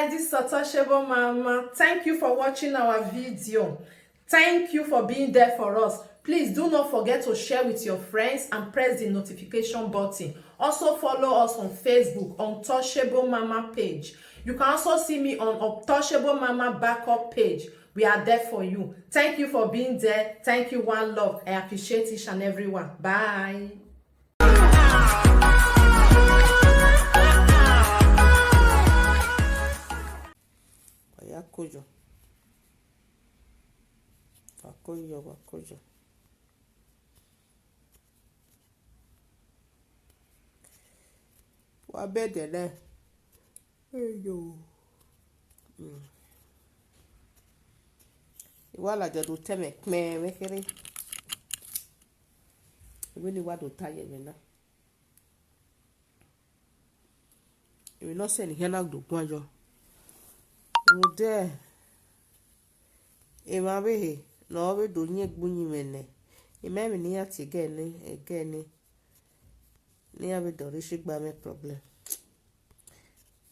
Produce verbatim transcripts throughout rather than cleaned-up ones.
This is Untouchable Mama. Thank you for watching our video. Thank you for being there for us. Please do not forget to share with your friends and press the notification button. Also follow us on Facebook, Untouchable Mama page. You can also see me on Untouchable Mama backup page. We are there for you. Thank you for being there. Thank you, one love. I appreciate each and every one. Bye. Wa ya koyọ. Wa koyọ, wa koyọ. Wa bẹdẹ nẹ. Eyo. Mm. I wa ladian do tẹ mwẹ kpẹn vbe kherhe. Vbene I wa do ta ye ẹmwẹ na. Emwi ne ọ sẹ ne I khian na do guan yọ. Rhunmwuda emwa ọvbehe ne ọ vbe do yin egbe uyinmwẹ nẹ, I ma emwi ne iran tie ẹgẹ ne, ẹgẹ ne, ne iran vbe dọrọ ishi gba mwẹ problem.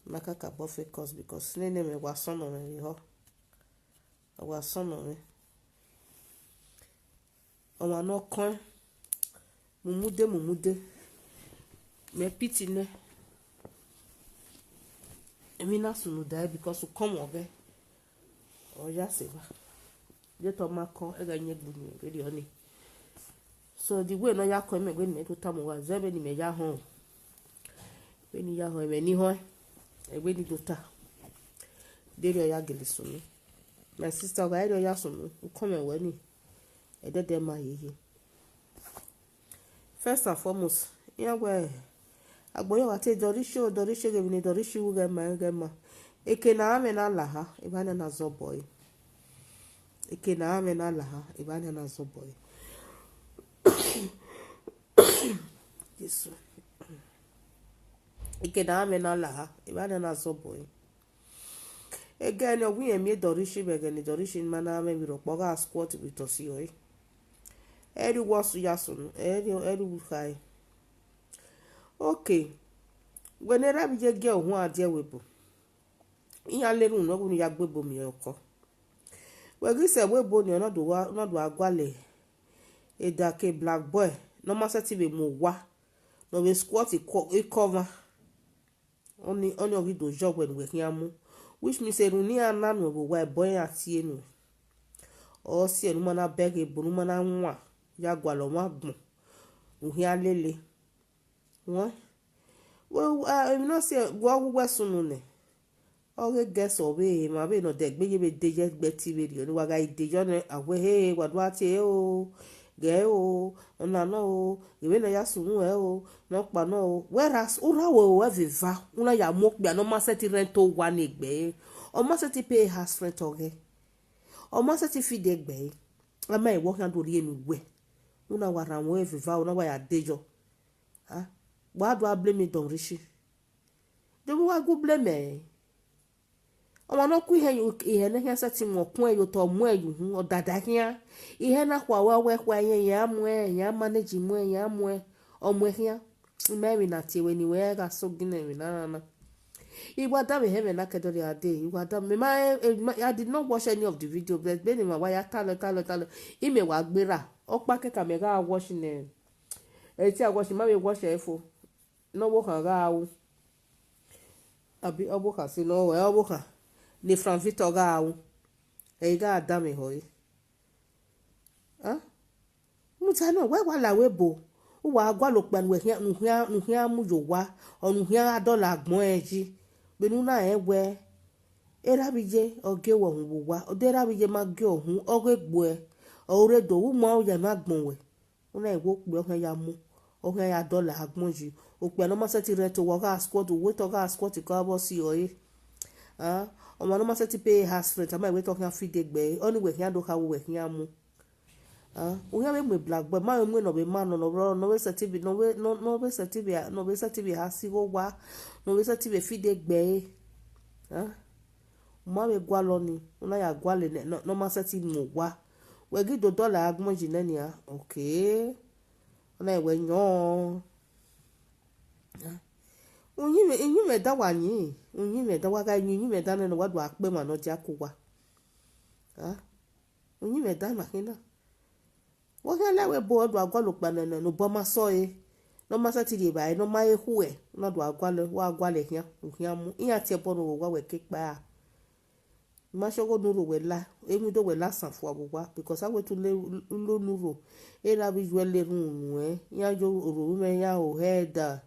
Ma kakabọ focus because nene mwẹ wa sọnnọ mwẹ vbe họ. Ọ wa sọnnọ mwẹ. Ọmwa ne ọ kọẹn, mumude, mumude, mẹ pity nẹ. Emwi na sunu dae because ukọmọ ọghẹ, ọ ya sẹ evba. Deghẹ ọ ma kọ, ẹghẹ yin egbe uyinmwẹ vberriọ nii. So the way ne ọ ya kọ mẹ wẹ ne imẹ do tama uwa zẹ vbene imẹ ya họn, vbene I ya họn, ẹmwẹ ne I họn, vbene I do ta, deghẹ ọ ya gele sunu. My sister, ọ gha rrie ọ ya sunu, ukọmọ wẹ nii, ẹdẹdẹ ma hiehie. First and foremost, iran wẹ, agbọn yọ wa te dọrọ ishi o, dọrọ ishi, ghe vbene dọrọ ishi ru ghẹ ma, ghẹ ma. Eke ne a mwẹ na laha, evba na na zọ bọe. Eke ne a mwẹ na laha, evba na na zọ bọe. Jesu. Eke ne a mwẹ na laha, evba na na zọ bọe. Ẹghẹ ne ọ wẹ irẹn miẹn dọrọ ishi vbe ẹghẹ ne dọrọ ishi ma na mwẹ vbe rhọkpa, ọ gha squat vbe tọ si ọre. Ẹ rhie uwu ọsu ya sunu, ẹ rhie, ẹ rhie uwu khare. Okay. Wẹ ne erha vbe iye gie uhunmwu a die ẹvbo ebo. Iran lele unu, ọ wẹ unu ya gbe ebo miẹn ọkọ. Wẹ ghi sẹ ẹvbo ebo nii, ọ na do wa, ọ na do wa gualọ edake black boy ne ọ ma sẹtin vbe mu owa, ne ọ vbe squat ikọ, ikọ mwa. Ọni, ọni ọ ghi do yọ wẹ ne uwẹ khian mu. Which means erhunmwu ne iran na nuẹn vbe owa, ẹbọ iran tie nuẹn. Ọ si ẹre ne u ma na bẹghe ebo, ne u ma na wan ya gualọ ọmwa agbọn ne u khian lele. Wẹ, wẹ, ah, emwi ne ọ si ẹre, wẹ ọ wu uwẹ sunu nẹ. Ọ ghe guess ọvbehe, emwa vbene ọ dẹgbe ye vbe de ye ẹgbẹe ẹtin vberriọ, ne wa gha de yọ nẹ, a wẹ, he, wa do gha tie o, ghẹ o, ọna nọ o, ghe vbene ọ ya sunu ẹ o, nọkpa nọ o. Whereas u rha ru ẹre vbe eva, u na ya mu okpia ne ọ ma sẹtin rent owa ni egbe ẹre, ọ ma sẹtin pay house rent ọghẹe, ọ ma sẹtin feed egbe ẹre, a ma wẹ ọ khian do rhie ne uwẹ, u na wa rhan ẹre vbe eva, u na wa ya de yọ. Ah, wa do a blame Don Richie. De vbe uwa gu blame ẹre? Ọmwa ne ọ ku ihẹ, ihẹ ne ọ khian sẹtin mu ọkuẹn ye otọ, ọ mu ẹre ye uhunmwu, ọ dada khian. Ihẹ na khua, wa wẹ khua, iran, iran mu ẹre, iran manage mu ẹre, iran mu ẹre, ọ mu ẹre khian. I ma emwi ne a tie wẹ ne I wẹ gha sẹ oginnẹ emwi na na na. I wa danmwehọ ẹmwẹ na ke dọrriọ a dee, I wa danmwehọ, mẹ ma, eh, eh, ma, I did not watch any of the video, but vbene emwa wa ya talọ, talọ, talọ, imẹ wa gberra. Ọkpa kẹkan mẹ gha watch nẹ, ẹ i te a watch, I ma vbe watch ẹre fo. Ne ọvbokhan gha ru, abi ọvbokhan si nọ wẹ ọvbokhan ne Frank Victor gha ru, ẹ i gha danmwehọ ẹre. Ah? Rhunmwuda nọ, wẹ wa la ẹvbo ebo, u wa gualọ okpia ne uwẹ khian, ne u khian, ne u khian mu ye owa, ọ ne u khian gha dọlọ agbọn ẹre yi, vbene u na rẹn wẹ, erha vbe iye ọ gie wẹ uhunmwu vbe owa, ọ de erha vbe iye ma gie uhunmwu, ọ ghe gbuẹ, ọ rre do, u ma ya emwa agbọn wẹ. U na wẹ okpia ọ khian ya mu, ọ khian ya dọlọ agbọn yi. Okpia ne ọ ma sẹtin rent owa, ọ gha squat, wẹ te ọ gha squat kọ vbe ọ si ọre. Ah, ọmwa ne ọ ma sẹtin pay house rent, a ma wẹ te ọ khian feed egbe ẹre, ọni wẹ khian do kha, wẹ khian mu. Ah, u khian vbe mu black boy, ma vbe mu ne ọ vbe ma nọ, ne ọ vbe, ne ọ vbe sẹtin vbe, ne ọ vbe, ne ọ, ne ọ vbe sẹtin vbe, ne ọ vbe sẹtin vbe ha sigho owa, ne ọ vbe sẹtin vbe feed egbe ẹre. Ah, u ma vbe gualọ nii, u na ya gualọ nẹ, ne, ne ọ ma sẹtin mu owa. Wẹ ghi do dọlọ agbọn yi nẹ nian, okay. Ọ na wẹ yọn. Uyinmwẹ, uyinmwẹ da wa yin, Uyinmwẹ dan, wa gha ye uyinmwẹ dan nẹ, ne wa do a kpe emwa ne ọ dia ke uwa. A, uyinmwẹ dan ma khin na. Wẹ khian la wẹ ebo ọ do a gualọ okpia nẹ, ne obọ ma sẹ ọre, ne ọ ma sẹtin rhie evbare, ne ọ ma he khuẹ, ne ọ do a gualọ, wa gualọ khian, u khian mu. Iran tie ẹbọ ne owa wẹ ke kpa ra. I ma sẹ ọghe ne u rho wẹ la, ewindodo wẹ la san fua vbe owa, because a wẹ te u le, u le unu rho, erha avbe iyuẹ le erhunmwu nuẹn, iran ye ororo mwẹ, iran ho hẹ da,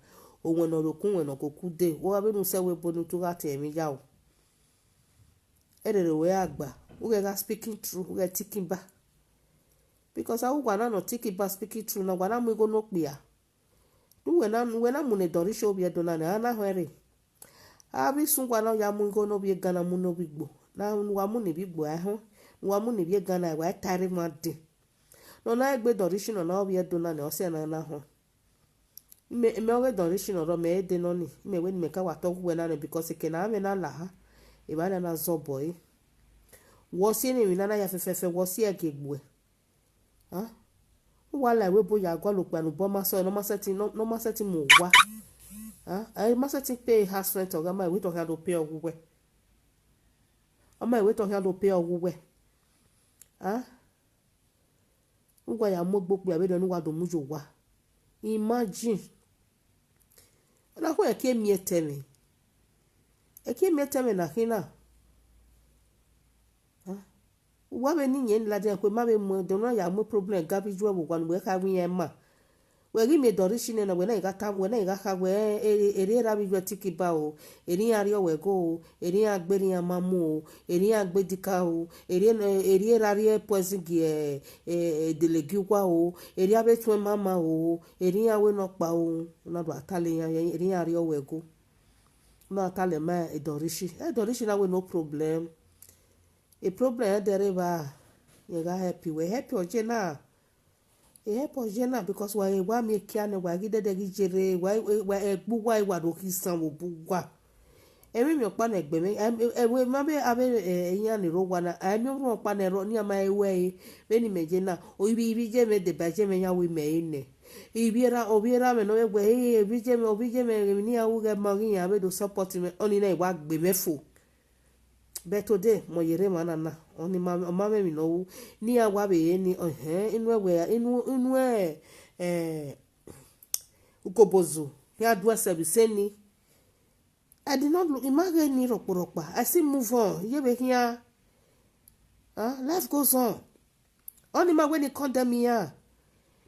owẹn ne ọ rhie okun, owẹn ne ọ koko ude, vbe ọ gha vbe ne u sẹ wẹ ebo ne u tu gha tẹ emwi ya o. Ẹrere wẹ gha gba, u ghẹ gha speaking true, u ghẹ thinking back. Because a uwa na ne ọ thinking back, speaking true na, wa na mu igho ne okpia. Uwẹ na, uwẹ na mu ne Doris ovbi Ẹdo na nẹ, a na họn ẹre. Avbe isun uwa na ya mu igho ne ovbi Egana mu ne ovbi Igbo, ne uwa mu ne ivbi Igbo a họn, ne uwa mu ne ivbi Egana, wa ta ẹre emwa dee. Ne ọ na gbe Doris ne ọ na ovbi Ẹdo na nẹ, ọ sẹ na na họn. Imẹ, imẹ ọghe Doris ne ọ rrọọ, mẹ i de nọ ni, imẹ wẹ ne imẹ ka wa tọ ghe uwẹ na nẹ, because eke ne a mwẹ na la ha, evba na na zẹ obọ ẹre. Wẹ ọ si emwi na na ya fẹfẹfẹ, wẹ ọ si ẹe gie gbuẹ. A, u wa la ẹvbo ebo ya gualọ okpia ne obọ ma sẹ ọre, ne ọ ma sẹtin, ne ọ ma sẹtin mu owa. A, ẹ ma sẹtin pay house rent, ọ gha ma wẹ te ọ khian do pay ọghe uwẹ. Ọ ma wẹ te ọ khian do pay ọghe uwẹ. A, u wa ya mu egbe okpia vberriọ ne u wa do mu ye owa. Imagine. Ọ na khu ẹki emiẹtẹmwẹ. Ẹki emiẹtẹmwẹ na khin na. A, uwa vbe ne iyẹn ladian kue, ma vbe mu ẹdẹ ne ọ ya mu problem ga vbe iyuẹ vbe owa ne uwẹ kha wẹ iran ma. Wẹ ghi miẹn Doris nẹ na, wẹ na gha ta, wẹ na gha kha wẹ, erha avbe iyuẹ thinking back o, erha iran rriọ wẹ ẹgo o, erha iran gbe, erha iran ma mu o, erha iran gbe dika o, erha, erha erha rhie poison gie, eh, edele gie uwa o, erha avbe etuẹn ma ma o, erha iran wẹ nọkpa o, u na do a talẹ iran, erha iran rriọ wẹ ẹgo. U na talẹ ma Doris. Doris na wẹ no problem. E problem ẹdẹ rre evba, rẹn gha help wẹ, help ọ ye na. E help ọ ye na, because wa ghe wa miẹn ekia nẹ, wa ghi dẹdẹ ghi ye rre, wa, wa ẹgbẹ uwa, wa do khin isan vbe obọ uwa. Ẹmwẹ emwi ọkpa ne ẹgbẹmwẹ, ẹmwẹ ma vbe avbe, eh, iran ni rre owa na, a i miẹn orhunmwu ọkpa ne ẹrọ ne iran ma he ru ẹre, vbene imẹ ye na, ivbi, ivbi iye mwẹ deba iye mwẹ ya ru imẹ ẹre nẹ. Ivbi erha, ovbi erha mwẹ ne ọ vbe wẹ, eh, ovbi iye mwẹ, ovbi iye mwẹ, emwi ne iran ru ghẹ ma ghi iran vbe do support mwẹ, ọnii na i wa gbe mwẹ fo. But today, mẹ ọ ye rre emwa na na, ọnii ma, ọ ma mwẹ emwi ne ọ ru, ne iran wa vbe re ni, ẹhẹn, inu ẹwẹ, inu, inu ẹ, eh, ukobozu, iran do ẹsẹ vbe ise ni. I did not look, I ma ghe ni rhọkporhọkpa, I still move on, iye vbe khian, ah, life goes on. Ọnii ma wẹ ne I condemn iran.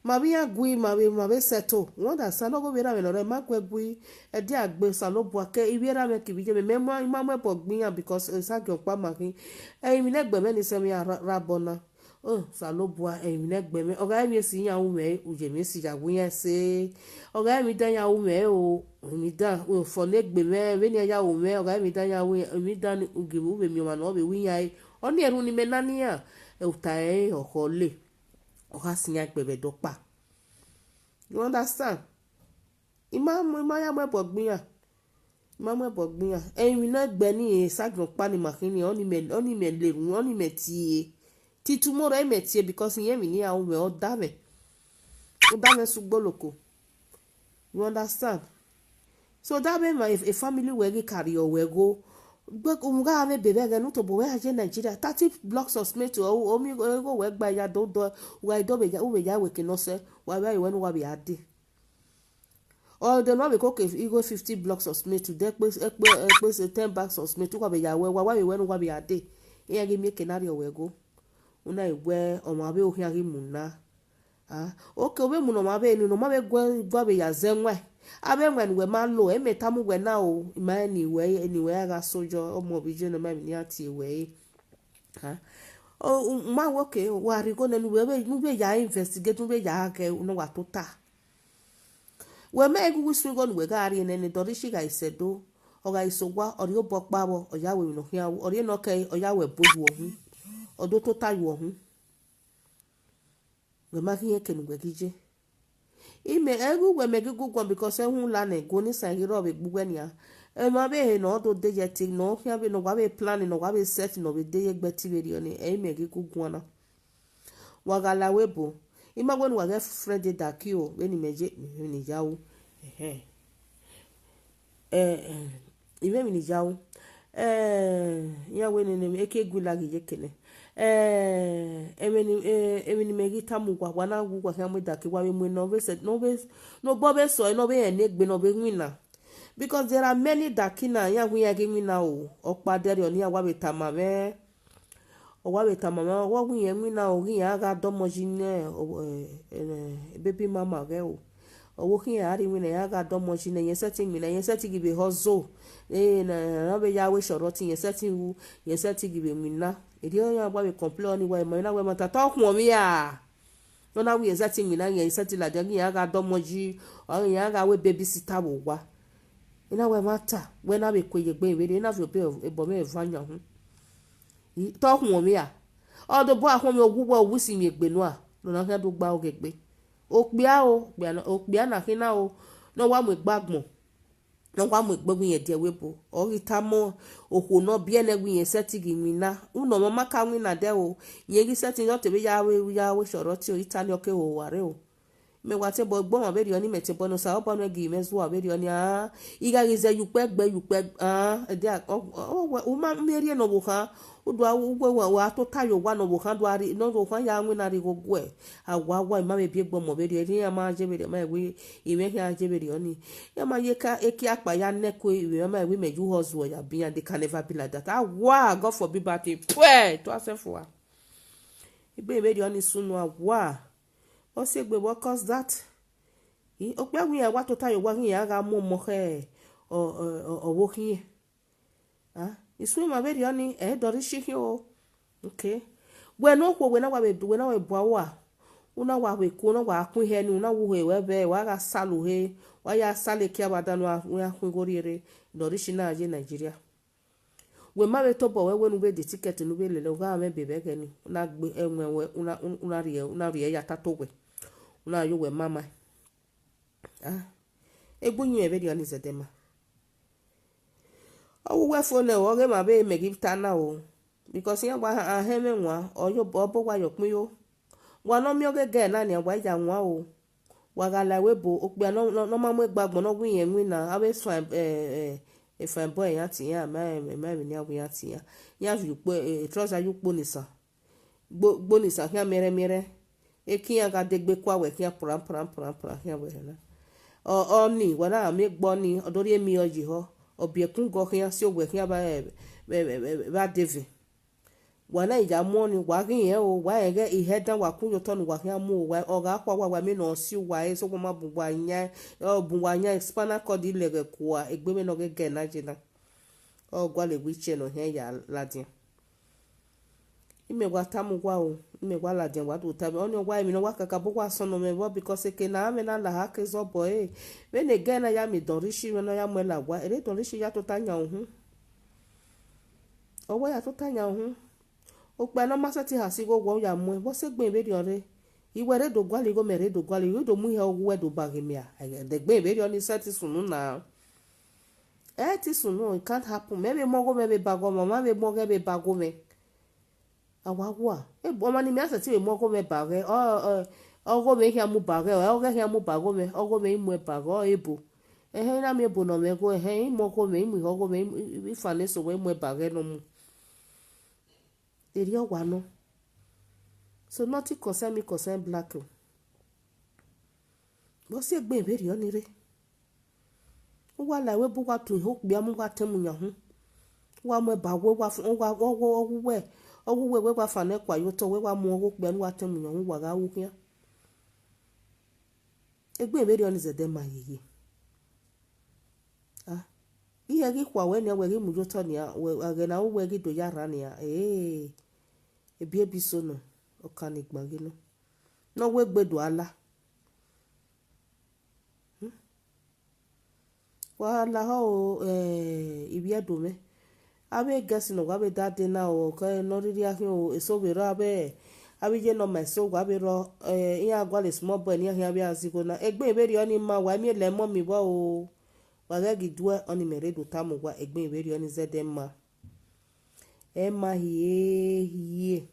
Ma vbe iran gui, ma vbe, ma vbe settle. You understand? Ọghe ovbi erha mwẹ ne ọ rre, ma gu ẹe gui, ẹdẹ a gbe Osanobua ke ivbi erha mwẹ ke ivbi iye mwẹ, mẹ ma, I ma mu ẹbọ gbe iran because Osagiẹn ọkpa ma khin. Emwi ne ẹgbẹmwẹ ni sẹ mwẹ ra, ra obọ na. O Osanobua, emwi ne ẹgbẹmwẹ, ọ gha emwi esi iran ru mwẹ, u ye emwi esi ya wu iran ẹse. Ọ gha emwi dan iran ru mwẹ o, emwi dan, ofọ ne egbe mwẹ, vbene iran ya ru mwẹ, ọ gha emwi dan iran ru, emwi dan ni, u gie vbe, u vbe miẹn ọmwa ne ọ vbe ru iran ẹre. Ọnii erhunmwu ne imẹ na ne iran, ota ẹre ọkhọ le, ọ gha sẹ iran egbe vbe ẹdẹ ọkpa. You understand? I ma mu, I ma ya mu ẹbọ gbe iran. I ma mu ẹbọ gbe iran. Emwi ne ẹgbẹmwẹ ni Osagiẹn ọkpa ni ma khin ni, ọnii mẹ, ọnii mẹ le erhunmwu, ọnii mẹ tie. Till tomorrow, imẹ tie because irẹn emwi ne iran ru mwẹ, ọ da mwẹ. Ọ da mwẹ sẹ ugboloko. You understand? So da vbe ma e, e family wẹ ghi ka rriọ wẹ ẹgo. Gbe, u gha mwẹ ebe vbe ẹghẹ ne u tobọ wẹ a ye Nigeria, thirty blocks of cement, o, o mi igho wẹ gba ya do, do, u gha do vbe ya, u vbe ya wẹ eke ne ọ sẹ, wa vbe a ye wẹ ne uwa vbe a dee. Ọ dẹ ne uwa vbe koko igho fifty blocks of cement, u dẹ kpe, kpe, kpe se ten bags of cement, uwa vbe ya wẹ, wa, wa vbe wẹ ne uwa vbe a dee. Iran ghi miẹn eke ne a rriọ wẹ ẹgo. U na wẹ ọmwa vbe okhian ghi mu na. Ah, okay, ovbi emu ne ọmwa vbe ni, ne ọmwa vbe gu, gu vbe ya zẹ ẹwaẹn. Avbe ẹwaẹn ne uwẹ ma lo, ẹi mẹ tama uwẹ na o, I ma rẹn ne uwẹ, ne uwẹ ya gha sẹ oyọ, ọmọ vbe iye ne ọ ma emwi ne iran tie ruẹ re. Ah, o, u ma wẹ, okay, wa rhie igho nẹ ne uwẹ, ne u vbe ya investigate, ne u vbe ya ghe ne ọ wa tota. Wẹ ma ghẹ gu uwu isun igho ne uwẹ gha rhie nẹ, ne Doris gha sẹ Ẹdo, ọ gha sẹ owa, ọ rhie obọ ọkpa vbọ, ọ ya ru emwi ne ọ khian ru, ọ rhie ne ọ kẹe, ọ ya ru ẹbo ye uwẹ uhunmwu, ọ do tota ye uwẹ uhunmwu. Wẹ ma ghi rẹn eke ne uwẹ ghi ye. Imẹ, ẹghẹ uwẹ mẹ ghi gu guan because ẹhunmwu la nẹ, ẹguọn ne isan ghi rrọọ vbe egbe uwẹ nian. Emwa vbe ehe ne ọ do de ye ẹtin, ne ọ khian vbe ne ọ wa vbe plan, ne ọ wa vbe set, ne ọ vbe de ye egbe ẹtin vberriọ ni, ẹ i mẹ ghi gu guan na. Wa gha la ẹvbo ebo, I ma wẹ ne uwa ghẹ friend Daki o, vbene imẹ ye, vbene I ya ru. Ẹhẹn. Eh, eh, I mwẹ emwi ne I ya ru. Eh, iran wẹ nene emwi, eke gu laghi ye kene. Eh, emwi ni, eh, emwi ne imẹ ghi tama uwa, wa na wu, wa khian mu idaki, wa vbe mu nọ vbe sẹ, nọ vbe, nọ obọ vbe sẹ ọre, nọ vbe rẹn ne egbe, nọ vbe winna. Because there are many idaki na, iran wẹ iran ghi winna o, ọkpa dẹrriọ ne iran wa vbe tama mwẹ. Ọ wa vbe tama mwẹ, ọ wa wẹ irẹn winna o, ghi iran gha dọmọ yi ne, eh, eh, baby mama ghẹ o. Ọ wa khian a rhie iwinna, iran gha dọmọ yi ne, irẹn sẹtin winna, irẹn sẹtin ghi vbe hustle. Eh, na, na vbe ya ru eshọrọti, irẹn sẹtin ru, irẹn sẹtin ghi vbe winna. Erriọ iran wa vbe complain ọnii, wa ma na wẹ ma ta, te ọ khuọnmwi a. Ne ọ na wẹ irẹn sẹtin winna, irẹn sẹtin ladian, ghi iran gha dọmọ yi, ọ ghi iran gha wẹ babysitter vbe owa. I na wẹ ma ta, wẹ na vbe kue ye egbe vberriọ, I na vbe obọ mwẹ eva yan uhunmwu. I, te ọ khuọnmwi a. Ọ do bu akhuọnmwi, ọ wu wẹ, ọ wu isinmwi egbe nua, ne ọ na khian do gba oghe egbe. Okpia o, okpia na, okpia na khin na o, ne ọ wa mu egbe agbọn, ne ọ wa mu egbe vbe irẹn die ẹvbo ebo. Ọ ghi tama okhuo ne ọ biẹ nẹ wẹ irẹn sẹtin ghi winna. Unu ọmwa ma ka winna dẹ o, irẹn ghi sẹtin yọ te vbe ya ru, ya ru eshọrọti o, Italy ọ ke ho uwa rre o. Mẹ wa tobọ gbe ọmwa vberriọ ni, mẹ tobọ ne Osanobua ne gie mwẹ zua vberriọ ni, ah, I gha ghi zẹ ye ukpẹ gbe, ye ukpẹ, ah, ẹdẹ a, ọ, ọ, ọ, wẹ, u ma miẹn rhie ne ọvbokhan, u do a, u wẹ, wẹ, wa tota ye owa ne ọvbokhan do a rhie, ne ọvbokhan ya winna rhie igho guẹ. A wa wa, I ma vbe biẹ gbe ọmọ vberriọ, erriọ iran ma ye vberriọ, ma wẹ, I mwẹ khian ye vberriọ ni. Iran ma ye ka, eke akpa ya nẹ ẹko, I mwẹ ma wẹ, mẹ ye u hustle ya bian, they can never be like that. A wa, God forbid bad thing. Pue, to a sẹ fua. Egbe vberriọ ni sunu a wa. Ọ si egbe vbọ, cause that. I, okpia wẹ iran wa tota ye owa ghi iran gha mu ọmọ khẹ, ọ, ọ, ọ, ọvbokhiẹn. Ah, isun ima vberriọ ni, ẹ dọrọ ishi khian o. Okay. Wẹ ne okhuo, wẹ na wa vbe, wẹ na wa vbe bua ua. U na wa vbe ku, u na wa kun ihe ni, u na wu he wẹ vbe, wa gha salo he, wa ya salo ekia vbe adan ne uwa, uwa khuan igho rhie rre, dọrọ ishi na ye Nigeria. Wẹ ma vbe tobọ wẹ, wẹ ne u vbe de ticket ne u vbe lele, u gha mwẹ ebe vbe ẹghẹ ni, u na gbe ẹwẹn wẹ, u na, u na rhie, u na rhie ya ta to wẹ, u na yo wẹ mama. Ah, egbe uyinmwẹ vberriọ ni zẹdẹ ma. Ọ wu wẹ fo nẹ o, ọghe emwa vbe mẹ ghi ta na o, because iran wa hẹ mwẹ wan, ọ yo, ọ bọ wa ye ọkpẹn yo. Wa ne ọ miẹn ọghe ẹgẹ na nian, wa ya wan o. Wa gha la ẹvbo ebo, okpia ne ọ, ne ọ, ne ọ ma mu egbe agbọn, ne ọ wẹ irẹn winna, avbe fine, eh, eh, e fine boy iran tie iran, ma, ma emwi ne iran wẹ iran tie iran. Iran viọ ukpo, eh, trouser ye ukpo ni san. Gbo, gbo ni san khian miẹnrẹn miẹnrẹn. Eke iran gha degbe kua wẹ khian pran, pran, pran, pran khian wẹ na. Ọ, ọni, wa na miẹn egbe ọni, ọ do rhie emi ọ yi họ, ọ biẹ ẹkun gọ khian, si owẹ khian vbe, vbe, vbe, vbe, vbe adevẹn. Wa na ya mu ọni, wa ghi rẹn o, wa rẹn ghẹ ihe dan wa kun ye otọ ne uwa khian mu o, wa, ọ gha khua uwa, wa miẹn ne ọ si uwa ẹre, so uwa ma bun uwa yan, ọ bun uwa yan spinal cord lẹghẹ kua, egbe mwẹ ne ọ ghe gẹ na ye na. Ọ gualọ wheelchair ne ọ khian ya ladian. Imẹ wa tama uwa o, imẹ wa ladian, wa do ta mwẹ. Ọni ọ wa emwi ne ọ wa kakabọ uwa sọnnọ mwẹ vbọ, because eke ne a mwẹ na la ha ke zẹ obọ ẹre. Vbene egẹ na ya miẹn Don Richie, vbene ọ ya muẹn la owa, erha Don Richie ya tota yan uhunmwu. Ọ wa ya tota yan uhunmwu. Okpia ne ọ ma sẹtin ha si igho wẹ, ọ ya muẹn, vbọ sẹ egbe vberriọ rre? I wẹ rre do gualọ igho, mẹ rre do gualọ igho, I do mu ihe ọghe uwẹ do ba ghe mẹ a? Ẹdẹ egbe vberriọ ni sẹtin sunu na. Ẹ i te sunu, it can't happen. Mẹ vbe mu ọgho mwẹ vbe ba ghe ọmwa, ọmwa vbe mu ọghe vbe ba ghe mwẹ. A wa wa. E, ọmwa ni mẹ a sẹtin vbe mu ọgho mwẹ ba ghe, ọ, ọ, ọgho mwẹ khian mu ba ghe, ọ, ọghe khian mu ba ghe mwẹ, ọgho mwẹ I muẹn ba ghe, ọ ebo. Ẹhẹn, I na miẹn ebo ne ọ mwẹ gho, ẹhẹn, I mu ọgho mwẹ, I mu ihe ọgho mwẹ, I mu, I, I, I fanness owẹ, I muẹn ba ghe ne ọ mu. Erriọ wa nọ. So nothing concern me concern black o. Vbọ sẹ egbe vberriọ ni rre? Uwa la ẹvbo ebo, uwa tọn ihe okpia mu, uwa tẹn mu yan uhunmwu. Uwa mu ẹba wẹ, uwa fo, uwa, ọghe, ọghe uwẹ, ọghe uwẹ wẹ wa fannẹ kua ye otọ, wẹ wa mu ọghe okpia ne uwa tẹn mu yan uhunmwu, uwa gha ru khian. Egbe vberriọ ni zẹdẹ ma yeye. Ah, irẹn ghi khua wẹ nian, wẹ ghi mu ye otọ nian, wẹ, ẹghẹ ne a ru wẹ ghi do ya rran nian, eh, ebiebi so nọ, ọkan ni gban ghe nọ. Ne ọ wẹ egbe do a la. Hmm? Wa lahọ o, eh, ivbi Ẹdo mwẹ. Avbe girls ne uwa vbe da dee na o, ke ne ọ rhirhi a khian o, eso vbe rrọọ avbe, avbe iye ne ọ ma eso, wa vbe rrọọ, eh, iran gualọ small boy ne iran khian vbe a zẹ igho na. Egbe vberriọ ni ma, wa miẹn la mummy vbọ o. Wa ghẹ ghi duẹ, ọni mẹ rre do tama uwa, egbe vberriọ ni zẹdẹ ma. Ẹ ma hie hie.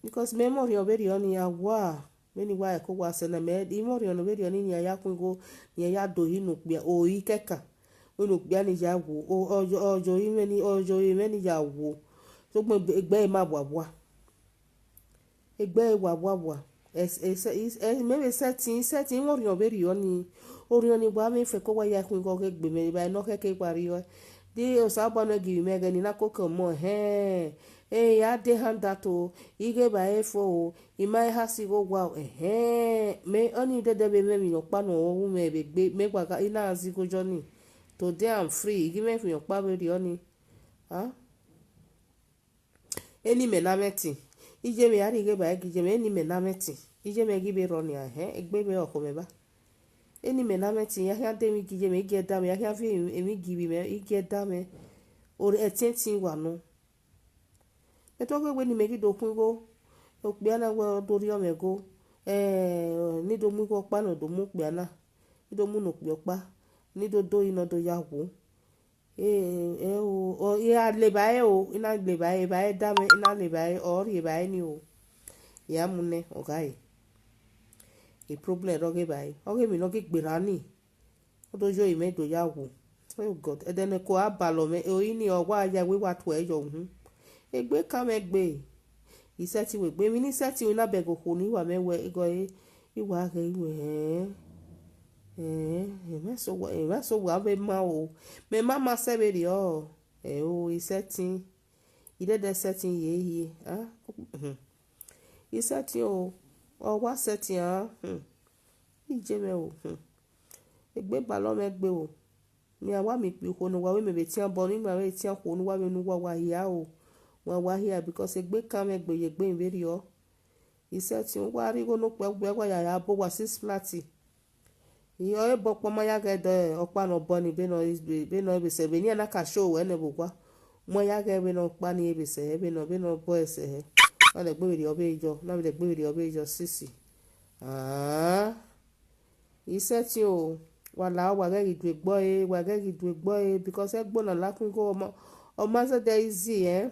Because mẹ i mwẹ orhiọn vberriọ ni a wa, vbene I wa ẹko wa sẹ na, mẹ i mwẹ orhiọn ne vberriọ ni, ne iran ya khuan igho, ne iran ya do hi ne okpia, ori kẹkan. Unu okpia ni ya wo, ọ yọ, ọ yọ mwẹ ni, ọ yọ mwẹ ni ya wo. Sokpan egbe, egbe ma wa wa. Egbe wa wa wa. Ẹs-, ẹs-, is-, ẹ, mẹ vbe sẹtin, sẹtin, I mwẹ orhiọn vberriọ ni. Orhiọn ni wa mwẹ fẹko wa ya khuighẹ ọghe egbe mwẹ, evbare ne ọ khẹke wa rriọ. De Osanobua nọ giving mwẹ ẹghẹ ne I na koko ọmọ, ẹhẹn. Ẹ, I ya de hand out o, I ghe evbare fo o, I ma he ha si igho owa o, ẹhẹn. Mẹ, ọnii dẹdẹ vbe mwẹ emwi ne ọkpa ne ọ ru mwẹ vbe egbe, mẹ wa gha, I na zẹ igho yọ ni. Today I'm free, I ghi mwẹ emwi ọkpa vberriọ ni. Ah? Eni mẹ na mwẹ ẹtin, iye mwẹ a rhie ghe evbare gie iye mwẹ, eni mẹ na mwẹ ẹtin, iye mwẹ ghi vbe rrọọ nian, ẹhẹn, egbe mwẹ ọkhọ mwẹ ba. Eni mẹ na mwẹ ẹtin, I ya khian de emwi gie iye mwẹ, I gie ẹda mwẹ, I ya khian viọ emwi gie ivbi mwẹ, I gie ẹda mwẹ. Ore ẹtin ẹtin wa nọ. Mẹ te ọghe wẹ ne imẹ ghi do khuan igho, okpia na wẹ ọ do rriọ mwẹ igho, eh, ne I do mu igho ọkpa ne ọ do mu okpia na, ne I do mu ne okpia ọkpa, ne I do do yi ne ọ do ya wo. Eh, eh, o, ọ, I gha le evbare o, I na le evbare, evbare da mwẹ, I na le evbare, ọ rhie evbare ni o. I gha mu nẹ, ọ gha re. E problem rre ọghe evbare, ọghe emwi ne ọ ghi gberra ni. Ọ do yo imẹ do ya wo. Oh God, ẹdẹ ne ẹko a balọ mwẹ, eni ọ wa ya wẹ wa tuẹ yọ uhunmwu. Egbe kan mwẹ gbe. I sẹtin wẹ egbe, emwi ne I sẹtin na bẹghe okhuo ni wa mwẹ wẹ igho ẹre, I wa ghẹ wẹ, ẹn, ẹn, emwa eso wa, emwa eso wa vbe ma o. Mẹ ma ma sẹ vberriọ, ẹ o, I sẹtin. I dẹdẹ sẹtin ye hie, ah, hmm. I sẹtin o, ọ wa sẹtin a, hmm. Iye mwẹ o, hmm. Egbe balọ mwẹ gbe o. Mẹ a wa miẹn ikpia okhuo ne uwa wẹ mẹ vbe tian obọ ne ima vbe tian okhuo ne uwa vbe ne uwa wa hia o. Wa wa hia because egbe kan mwẹ gbe ye egbe vberriọ. I sẹtin, uwa rhie igho ne okpia, okpia wa ya ya bọ uwa six flat. I, ọ re bọ ọkpa ma ya ghẹ dẹ ọkpa ne ọ bọ ni vbene ọ, vbene ọ vbe sẹ, vbene iran na ka show ruẹ nẹ vbe owa. Ma ya ghẹ vbene ọkpa ni vbe sẹ hẹ, vbene ọ, vbene ọ bọ ẹre sẹ hẹ. Na vbe egbe vberriọ vbe yọ, na vbe egbe vberriọ vbe yọ sisi. Ah. I sẹtin o, wa la, wa ghẹ ghi du egbe ọre, wa ghẹ ghi du egbe ọre, because ẹgbo na la khuan igho, ọ ma, ọ ma zẹdẹ easy, eh?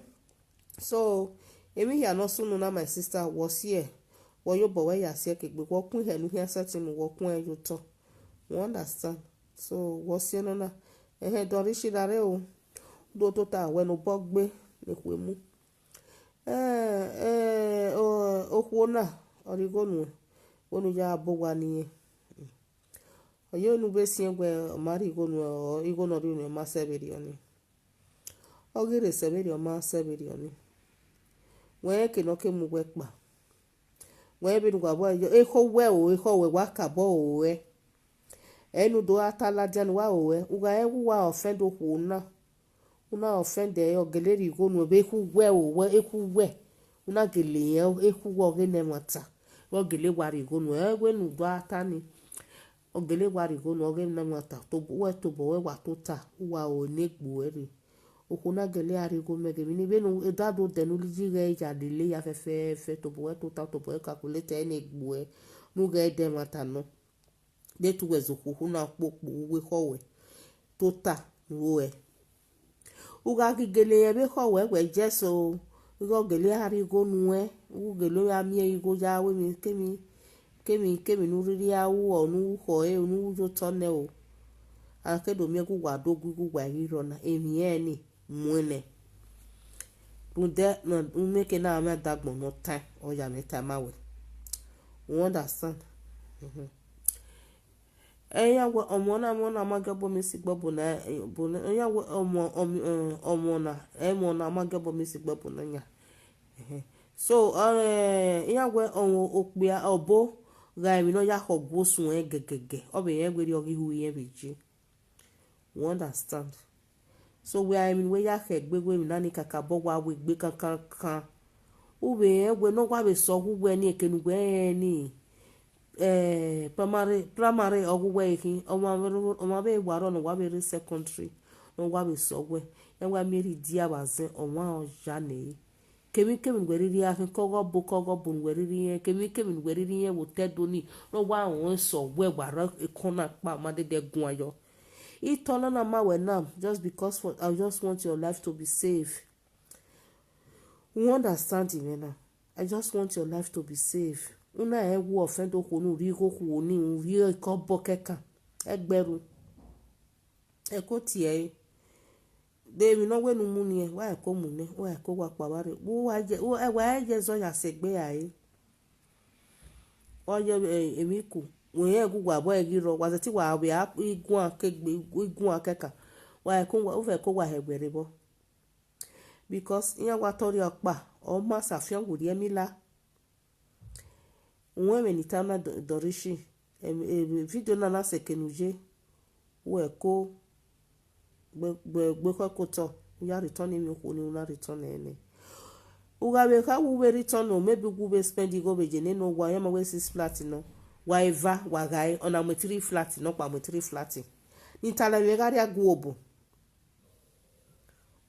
So, emwi hia ne ọ sunu na, my sister, wẹ ọ siẹ, wẹ ọ ya obọ wẹ ya siẹ ke egbe, wẹ ọ kun ihẹ ne u khian sẹtin mu, wẹ ọ kun ẹn ye otọ. You understand? So, wẹ ọ siẹ nọ na, ẹhẹn, dọnrishi ra rre o, do tota wẹ ne obọ gbe ne ekhue mu. Eh, eh, o, okhuo na, ọ rhie igho nuẹn, wẹ ne u ya bọ owa ne irẹn. Ọ ye ne u vbe siẹn wẹ ọ ma rhie igho nuẹn, ọ, igho ne ọ rhie nuẹn ma sẹ vberriọ ni. Ọ ghi rre sẹ vberriọ, ọ ma sẹ vberriọ ni. Wẹ rẹn eke ne ọ ke mu wẹ kpa. Wẹ rẹn vbene uwa vbọ yọ, ekhọe uwẹ o, ekhọe uwẹ wa kabọ ro ruẹ. Ẹre ne u do gha ta ladian ne uwa ro ruẹ, u gha rẹn wẹ uwa offend okhuo na. U na offend ẹre, ọ gele rhie igho nuẹn vbe ekhọe uwẹ o, wẹ ekhọe uwẹ. U na gele rẹn ekhọe uwẹ ọghe ne ẹmwata, vbe ọ gele wa rhie igho nuẹn, ẹre wẹ ne u do gha ta ni. Ọ gele wa rhie igho nuẹn, ọghe ne ẹmwata, tobọ wẹ, tobọ wẹ wa tota, uwa ro ne egbe uẹ rre. Okhuo na gele a rhie igho mẹ ghe emwi ni, vbene da do dẹ ne u yi ghẹ ya lele ya fẹfẹfẹ, tobọ wẹ tota, tobọ wẹ calculate ẹre ne egbe uẹ, ne u ghẹ dẹ ẹmwata nọ. De te uwẹ zẹ okhuo na kpokpo, uwu ekhọe uwẹ tota ru ẹe. U gha ghi gele rẹn vbe ekhọe uwẹ wẹ, yes o, ighe ọ gele a rhie igho nuẹn, u gele a miẹn igho ya ru emwi kemwi, kemwi, kemwi ne u rhirhi a ru, ọ ne u khọ ẹre, ne u ye otọ nẹ o. A ke do miẹn gu uwa do gu igho uwa ghi rrọọ na, emwi ẹnrẹn ni mu ẹn nẹ. Rhunmwuda ne u miẹn eke na mwẹ adagbọn ne ọ tae, ọ ya mwẹ tae ma wẹ. You understand? Mhm. Iran wẹ ọmọ na, ọmọ na ma gie ọbọ miss igbe ọbọ na, eh, ọbọ na, iran wẹ ọmọ, ọmọ, eh, ọmọ na, ẹmwẹ na ma gie ọbọ miss igbe ọbọ na yan. Ẹhẹn. So, eh, iran wẹ ọmọ okpia ọbo gha emwi ne ọ ya khọ gu osuẹn gẹgẹgẹ, ọ vbe rẹn werriẹ ọ ghi hu irẹn vbe ye. You understand? So, wẹ a emwi ne uwẹ ya khẹ egbe, wẹ emwi na ni kakabọ wa wẹ egbe kankankan. U vbe rẹn wẹ ne ọ wa vbe sẹ ọghe uwẹ ni, eke ne uwẹ rẹn ni, eh, primary, primary ọghe uwẹ khin, ọmwa vbe, ọmwa vbe wa rrọọ ne ọ wa vbe rre secondary, ne ọ wa vbe sẹ ọghe uwẹ. Iran wa miẹn rhie dia vbe azẹn, ọmwa ọ ya nẹ ẹre. Kemwikemwi ne uwẹ rhirhi a khin, ke ọghe ọbo, ke ọghe ọbo ne uwẹ rhirhi rẹn, kemwikemwi ne uwẹ rhirhi rẹn vbe otọ Ẹdo ni, ne ọ wa rẹn sẹ ọghe uwẹ, wa rre ekọn na kpa, ma dẹdẹ guan yọ. Itọ na na ma wẹ na, just because for, I just want your life to be safe. You understand mwẹ na? I just want your life to be safe. U na rẹn wẹ offend okhuo ne u rhie igho okhuo ni, u rhie eke ọbọ kẹkan. Ẹgbẹe ru. Ẹko tie ẹre. De emwi ne ọ wẹ ne u mu niẹn, wa ẹko mu nẹ, wa ẹko wa kpa vba rre. Wa ye, wa ye zọ ya sẹ egbe ra re. Ọ ye, eh, emwi ku, wẹ rẹn gu wa vbọ ẹre ghi rrọọ, wa zẹtin wa vbe a iguan kegbe, iguan kẹkan, wa ẹko, u vbe ẹko wa hẹ wẹ rre vbọ. Because iran wa tọ rhie ọkpa, ọ ma sa fian werriẹ emila. Uwẹ ẹmwẹ ne I ta na Dọ-, Dọrishi, em, em, video na na sẹ eke ne u ye, wẹ ẹko gbe, gbe, gbe khọ ẹko otọ, u ya return emwi okhuo ne u na return ẹre nẹ. U gha vbe kha, u vbe return nọ, maybe u vbe spend igho vbe ye nene owa, ọ ma wẹ six flat nọ, wa eva, wa gha re, ọna mu three flat, nọkpa mu three flat. Ne I ta lẹ, mwẹ gha rria gu obọ.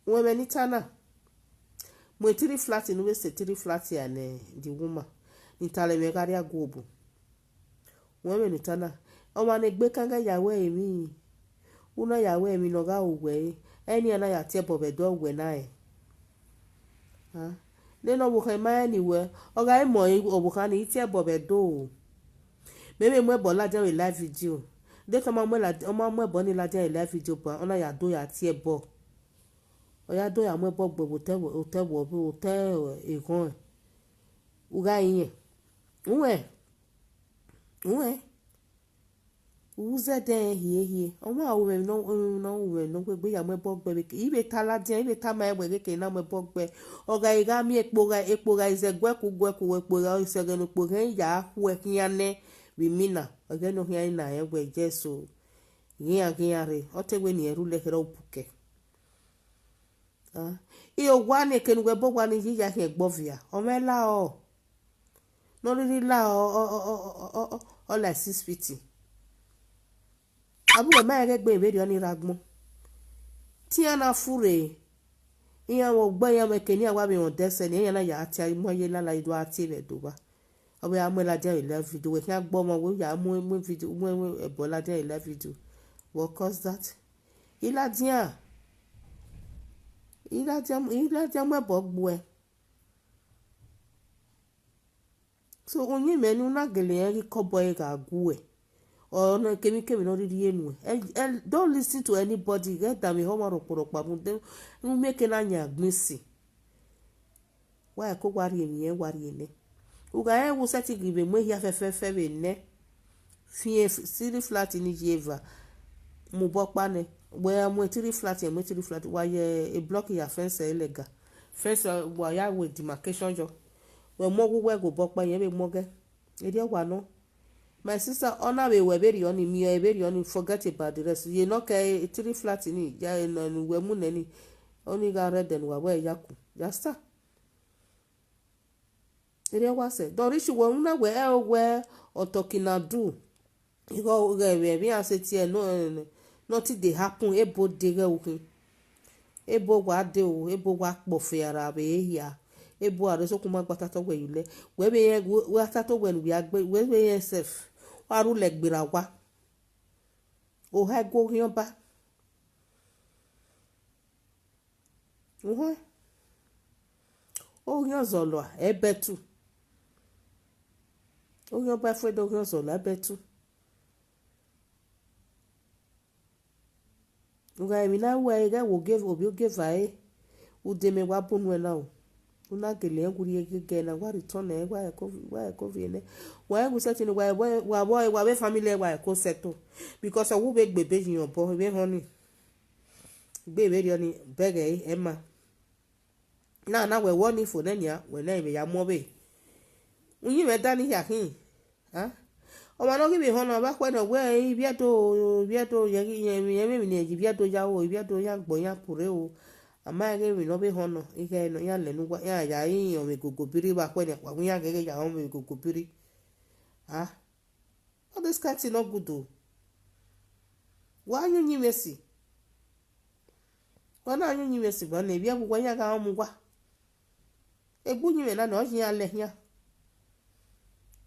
Uwẹ ẹmwẹ ne I ta na, mu three flat ne u vbe sẹ three flat ra nẹ, the woman, ne I ta lẹ, mwẹ gha rria gu obọ. Uwẹ ẹmwẹ ne I ta na, ọmwa ne egbe kan ghẹ ya wẹ emwi, u na ya wẹ emwi ne ọ gha ru wẹ re, ẹi nian na ya tie ẹbọ vbe ẹdẹ wẹ na rẹn. Ah, nene ọvbokhan ma rẹn ni wẹ, ọ gha re mẹ ọvbokhan ni, I tie ẹbọ vbe ẹdẹ o. Mẹ vbe mu ẹbọ ladian vbe live video. De te ọ ma mu ẹla-, ọ ma mu ẹbọ ni ladian vbe live video ba, ọ na ya do ya tie ẹbọ. Ọ ya do ya mu ẹbọ gbe vbe otẹ, otẹ vbe otẹ eghọn. U gha rinmwian. Uwẹ, uwẹ. U zẹdẹ rẹn hiehie. Ọmwa ru mwẹ emwi ne ọ, emwi ne ọ ru mwẹ ne ọ wegbe ya mu ẹbọ gbe vbe ke. I vbe ta ladian, I vbe tama ẹn wẹ ghe ke na mu ẹbọ gbe. Ọ gha gha miẹn ekpo gha, ekpo gha zẹ guẹku guẹku, ekpo gha sẹ ẹghẹ ne ekpo ghẹ ya khuẹ khian nẹ vbe imina. Ẹghẹ ne ọ khian na rẹn wẹ yes o. Ghian ghian rre, ọ te wẹ ne irẹn rhulẹ kherhe ọ bukẹ. Ah, I owa ni, eke ne uwẹ bọ owa ni yi ya khian ẹgbọ via, ọ mwẹ la ọ. Ne ọ rhirhi la ọ, ọ, ọ like six feet. Avbe uwẹ ma rẹn ghẹ gbe vberriọ ni rre agbọn. Te iran na furre, iran vbe ọgbọ iran mwẹ eke ne iran wa vbe rẹn odẹ sẹ ni, iran na ya tie mu ye lala, I do a tie vbe Ẹdo vba. Ọ vbe a mu ẹn ladian vbe live video, wẹ khian gbe ọmọ wẹ ya mu, mu video, mu, mu ẹbọ ladian vbe live video. What cause that? I ladian, I ladian, I ladian mu ẹbọ gbuẹ. So, uyinmwẹ ne u na gele rẹn ghi kọbọ ẹre gha guẹ. Ọ ne kemwikemwi ne ọ rhirhi nuẹn. Ẹ, ẹ, don't listen to anybody. Ghẹ danmwehọ ọmwa rhọkpọrhọkpa, rhunmwuda u miẹn eke na yan agbọn isi. Wa ẹko wa rhie emwi ẹn, wa rhie nẹ. U gha rẹn wẹ u sẹtin ghi vbe mu ehia fẹfẹfẹ vbe nẹ. Fian f-, three flat ni ye eva. Mu obọ ọkpa nẹ. Wẹ mu three flat, mu three flat. Wa ye block ya fence ẹre lẹga. Fence, wa ya wẹ demarcation yọ. Wẹ mu ọghe uwẹ ghe obọ ọkpa, irẹn vbe mu ọghẹ. Erriọ wa nọ. My sister, ọ na vbe wẹ vberriọ ni, miẹn vberriọ ni, forget about the rest. Ye nọ kẹ three flat ni, ya nọ ne uwẹ mu nẹ ni. Ọni gha rre ẹdẹ ne uwa wẹ ya ku. Ya sa. Erriọ wa sẹ. Dọrishi, wẹ u na wẹ ẹ o wẹ ọtọki na du. Igho ghẹ vbe emwi iran sẹ tie nọ, nothing dey happen, ebo de ghẹ u khin. Ebo wa de o, ebo wa kpọfe ara vbe ehia. Ebo a rre sokun ma gba tato wẹ ye ulẹ. Wẹ vbe rẹn, wẹ a tato wẹ ne uwa gbe, wẹ vbe rẹn sef. Wa rhulẹ gberra owa. Oha ẹguọghian ọba. Uhẹn. Oghian ọzọlua, ẹbẹtu. Oghian ọba ẹfuẹdẹ, oghian ọzọlua, ẹbẹtu. U gha emwi na ru ẹre, ghẹ wo gie ovbi ogieva ẹre, u de mẹ wa bu nuẹn na o. U na gele rẹn gu rhie gẹgẹ na, wa return ẹre, wa ẹko, wa ẹko viẹ nẹ. Wa rẹn gu settle nẹ, wa, wa, wa vbe, wa vbe family ẹre, wa ẹko settle. Because ọ wu vbe gbe ebe yi obọ, vbe họn ni. Gbe vberriọ ni, bẹghe ẹre, ẹ ma. Na, na wẹ wọ ni fo nẹ nian, wẹ na vbe ya mu ọvbehe. Uyinmwẹ da ni hia khin. A? Ọmwa ne ọ ghi vbe họn nọ, ọ vbe khuẹ nọ wẹ, Ivbiẹdo, Ivbiẹdo, yẹ ghi, yẹ, yẹ mwẹ emwi ne Ivbiẹdo ya o, Ivbiẹdo ya gbọ, ya purre o. A ma ghe emwi ne ọ vbe họn nọ, ighẹ nọ, iran lẹ ne uwa, iran ya rinmwian ọmwa egogo biri vbe khuẹ nian, wa wẹ iran ghẹghẹ ya rinmwian ọmwa egogo biri. A? All this kind thing no good o. Wa yan uyinmwẹ si. Wa na yan uyinmwẹ si, wa na ivbi ẹvbo uwa iran gha mu uwa. Egbe uyinmwẹ na nọ, ọ ye iran lẹ khian.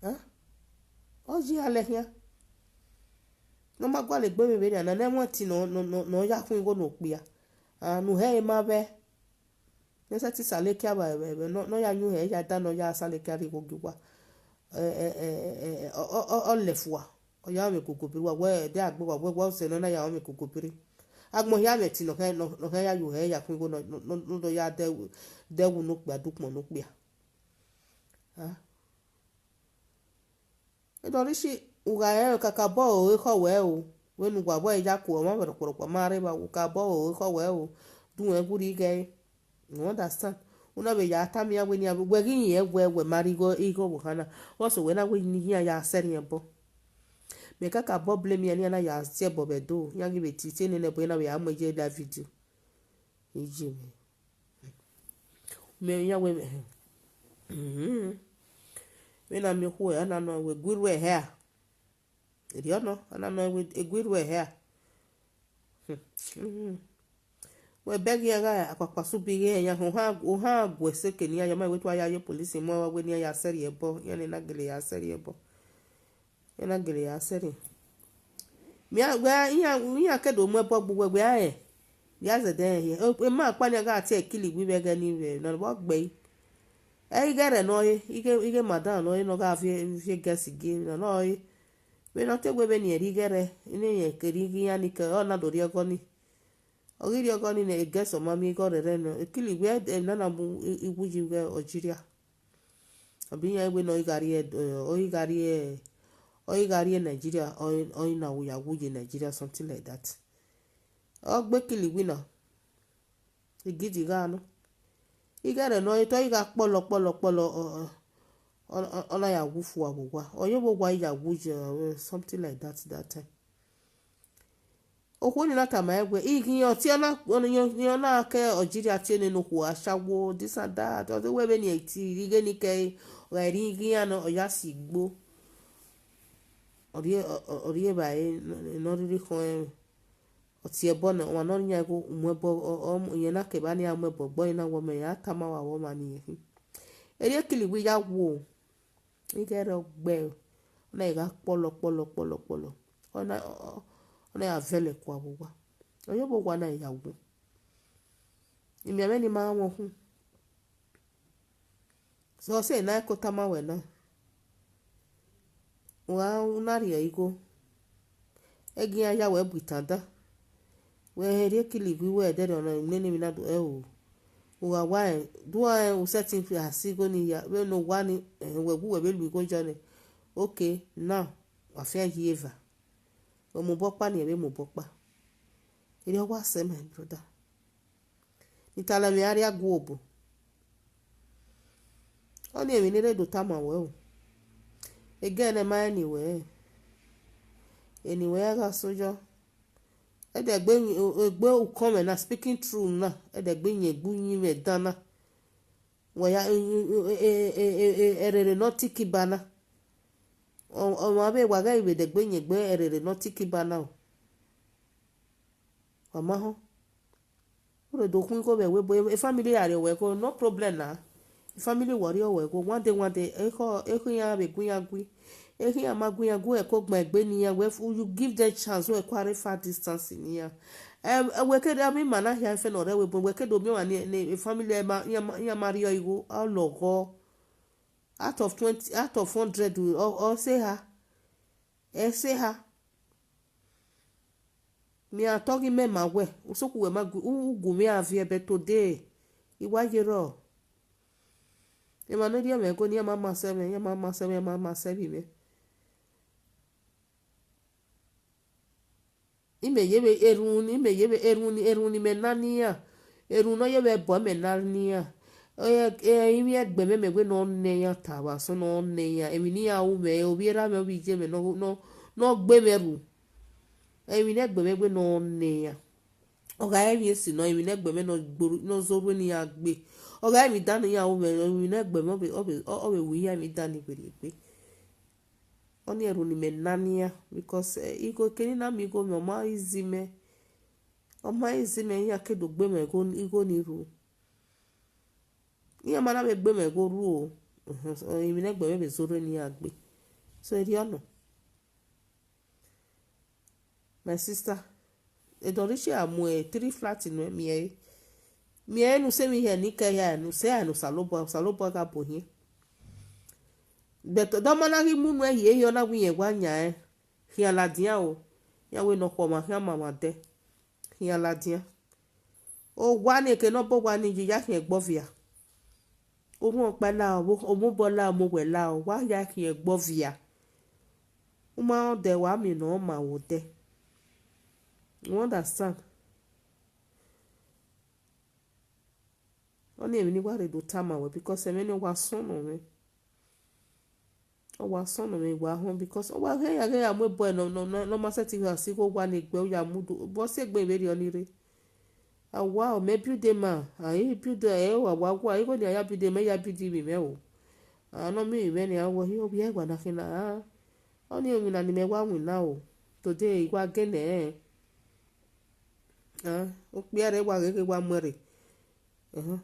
A? Ọ ye iran lẹ khian. Ne ọ ma gualọ egbe mwẹ vberriọ na, ne ẹmwẹ ẹtin nọ, nọ, nọ, nọ ya khuan igho ne okpia. A, ne u hẹ ẹre ma vbẹ. Ne ọ sẹtin salokia vbe, vbe, vbe, nọ, nọ ya yan uhẹn, ya da nọ ya salokia rhie igho gie uwa. Ẹ, ẹ, ẹ, ẹ, ẹ, ọ, ọ, ọ, ọ lẹ fua. Ọ ya mwẹ egogo biri uwa, wẹ, ẹdẹ a gbe uwa, wẹ, wẹ, ọsẹ nọ na ya mwẹ egogo biri. Agbọn hia mwẹ ẹtin ne ọ khian, ne ọ, ne ọ khian ya ye ohẹ ya khuan igho ne ọ, ne ọ, ne ọ do ya dẹ, dẹ ẹwu ne okpia, dẹ ukpọn ne okpia. Ah. Edọrishi, u gha rẹn kakabọ ọre ekhọe wẹ o, vbene uwa vbe ya ku ọmwa vbe rọkpọrọkpọ ma rre evba, u kakabọ ọre ekhọe wẹ o, du rẹn gurri ighẹ ẹre. You understand? U na vbe ya tama iran wẹ nian, wẹ ghi rẹn wẹ wẹ ma rre igho, igho ọvbokhan na, vbọsẹ wẹ na wẹ ne iran ya sẹrriọ ẹbọ. Mẹ kakabọ blame iran ne iran na ya si ẹbọ vbe Ẹdo, iran ghi vbe tie tie nene ẹbọ, iran vbe ya mu ye live video. Iye mwẹ. Mẹ iran wẹ, vbene a miẹn okhuo, a na nọ wẹ gu irhuẹ hẹ a. Erriọ nọ, a na nọ wẹ gu irhuẹ hẹ a. Wẹ bẹghe iran gha akpakpa sẹ ubi ghe iran, ohan, ohan gu ẹse ke ne iran ya, ọ ma wẹ te uwa ya ye police mu wẹ ne iran ya sẹrriọ ẹbọ, iran ne na gele ya sẹrriọ ẹbọ. Iran na gele ya sẹrriọ. Mẹ wẹ iran, iran ke do mu ẹbọ gbe uwẹ, wẹ a rẹn, ya zẹdẹ rẹn hiẹ. Emwa ọkpa ni a gha tie Ikiliwi vbe ẹghẹ ni vbe ne ọ vbe gbe ẹre. Ẹ i ghe ẹre nọ re, i ghe, i ghe madam nọ re ne ọ gha viẹ, viẹ guest gie nọ nọ re. Vbene ọ te wẹ vbene irẹn rhie igho ẹre, ne irẹn ke rhie igho iran ni ke, ọ na do rhie ọgọ ni. Ọ ghi rhie ọgọ ni nẹ, guest ọ ma miẹn igho rẹrẹ nọ. Ikiliwi, emwi nana mu iwu yi vbe Algeria. Ọ bi iran wẹ ne ọ ghi gha rrie, ọ ghi gha rrie, ọ ghi gha rrie Nigeria, ọ, ọ na ya wu ye Nigeria, something like that. Ọ gbe Ikiliwi na, igidi gha nọ. Igho ẹre nọ re te ọ ghi gha kpọlọ, kpọlọ, kpọlọ, ọ, ọ, ọ, ọ na ya wu fua vbe owa. Ọ ye vbe owa ya wu ye, something like that, that time. Okhuo ni na tama ẹn wẹ, ighi ọtiọna, ọna ke Algeria tie nene okhuo ashawo, this and that. Ọ do wẹ vbene irẹn ti rhie igho ni ke ẹre, ọ gha rhie igho iran nọ, ọ ya si igbo. Ọ rhie, ọ, ọ, ọ rhie evbare ne ọ rhirhi khọn ẹmwẹ. Ọ tie ẹbọ nẹ, ọmwa ne ọ rhie iran igho mu ẹbọ, ọ, ọ, irẹn na ke evba ne iran mu ẹbọ gbe ọre na wẹ ọmọ, iran tama wa wẹ ọmwa ne irẹn khin. Erriọ Ikiliwi ya wu o, igho ẹre ọ gbe ẹre, ọ na gha kpọlọ, kpọlọ, kpọlọ, kpọlọ. Ọ na, ọ, ọ, ọ na ya vẹlẹ kua vbe owa. Ọ ye vbe owa na ya wu. Imianmwẹ ni ma mwẹ ukhun. Sẹ ọse ne a i ko tama wẹ na, u gha, u na rhie igho, ẹgie iran ya wẹ bu itan dan. Wẹ Erriọ Ikiliwi wẹ ẹdẹrriọ nọ, nene emwi na do ẹo. U gha wa rẹn, do rẹn u sẹtin a si igho ni ya, vbene owa ni, wẹ gu wẹ vbe lu igho yọ nẹ. Okay, now, wa fian yi eva. Wẹ mobọ ọkpa ni, ẹ vbe mobọ ọkpa. Erriọ wa sẹ, my brother. Ne I ta lẹ mwẹ, a rhie agu obọ. Ọnii emwi ne I rre do tama wẹ o. Ẹghẹ ne ma rẹn ne wẹ, eni wẹ ya gha sẹ yọ. Ẹdẹgbe yin, egbe ukọnmwẹ na, speaking true na, ẹdẹgbe yin egbe uyinmwẹ dan na. Wẹ ya, e, e, e, e, e, ẹrere ne ọ tiki ba na. Ọ, ọmwa vbe wa ghẹ vbe dẹgbe yin egbe ẹrere ne ọ tiki ba na o. Wa ma họn. U rre do khuan igho vbe ẹvbo ebo, e family ra rrie owẹ igho, no problem na. E family wọ rrie owẹ igho, one day, one day, ekhọ, ekhu iran vbe gu iran gui. Ekhu iran ma gu iran gui, ẹko gban egbe ne iran, wẹ fu-, you give them chance, wẹ kua rre far distance ne iran. Ẹ, ẹ, wẹ ke da vbe ima na hia fẹ ne ọ rre ẹvbo ebo, wẹ ke do miẹn ọmwa ni, ni family ẹre ma, iran ma, iran ma rrie igho, ọ lọghọ. Out of twenty, out of hundred, ọ, ọ sẹ eha. Ẹ sẹ eha. Mẹ iran tọ ghi mẹ ma wẹ, usokhu wẹ ma gu, u, u gu mwẹ a viẹ, but today, I wa yerọ. Emwa ne ọ rhie mwẹ igho ni, iran ma ma sẹ mwẹ, iran ma ma sẹ mwẹ, iran ma ma sẹ vbe mwẹ. Imẹ ye vbe erhunmwu ni, imẹ ye vbe erhunmwu ni, erhunmwu ni mẹ na ne iran. Erhunmwu ne ọ ye vbe ẹbọ mẹ na ne iran. Ẹ, ẹ, emwi ẹgbẹe mwẹ, mẹ wẹ ne ọ nẹ iran ta vbe asọn, ne ọ nẹ iran. Emwi ne iran ru mwẹ, ovbi erha mwẹ, ovbi iye mwẹ, ne ọ, ne ọ, ne ọ gbe mwẹ ru. Emwi ne ẹgbẹe mwẹ wẹ ne ọ nẹ iran. Ọ gha re emwi esi nọ, emwi ne ẹgbẹe mwẹ ne ọ gboru, ne ọ zẹ orhu ne iran gbe. Ọ gha re emwi dan ne iran ru mwẹ, emwi ne ẹgbẹe mwẹ ọ vbe, ọ vbe, ọ, ọ vbe ru iran emwi dan ni werriegbe. Ọnii erhunmwu ni mẹ na ne iran, because, eh, igho kere na miẹn igho mwẹ, ọ ma easy mẹ. Ọ ma easy mẹ, iran ke do gbe mwẹ igho, igho ni ru. Iran ma na vbe gbe mwẹ igho ru o, emwi ne ẹgbẹe mwẹ vbe zẹ orhu ne iran gbe. So, erriọ nọ. My sister, Edọrishie a mu three flat nuẹn, miẹn ẹre. Miẹn ẹre ne u sẹ emwi hia ne I kẹ hia, ne u sẹ ẹre ne Osanobua, Osanobua gha bu hin. But de ọ ma na ghi mu nuẹn hie, hie ọ na wẹ irẹn wa yan ẹn, khian ladian o, iran wẹ ne ọ khu ọmwa khian ma ọmwa dẹ. khian ladian. Owa ni, eke ne ọ bọ owa ni yi, ya khian ẹgbọ via. Orhuọn ọkpa la, ọmọ obọ la, ọmọ owẹ la, wa ya khian ẹgbọ via. U ma rẹn odẹ, wa miẹn ne ọ ma vbe odẹ. You understand? Ọnii emwi ne I wa rhe do tama ruẹ, because ẹmwẹ nii ọ wa sọnnọ mwẹ. Ọ wa sọnnọ mwẹ, I wa họn, because ọ wa ghẹ ya, ghẹ ya mu ebo nọ, nọ, nọ, ne ọ ma sẹtin gha si igho owa ni egbe, ọ ya mu do, vbe ọ si egbe vberriọ ni rre. A wa, ọ mẹ build ma, a i build ẹre, wa wa wa, igho ne a ya build, mẹ ya build ivbi mwẹ o. A nọ miẹn ivbi mwẹ nia, wẹ hi ovbi ẹre wa na khin na, a, ọnii emwi na ne imẹ wa winna o. Today I wa gele ẹnrẹn. A, okpia rre wa gheghe wa mu ẹre. Ẹhẹn.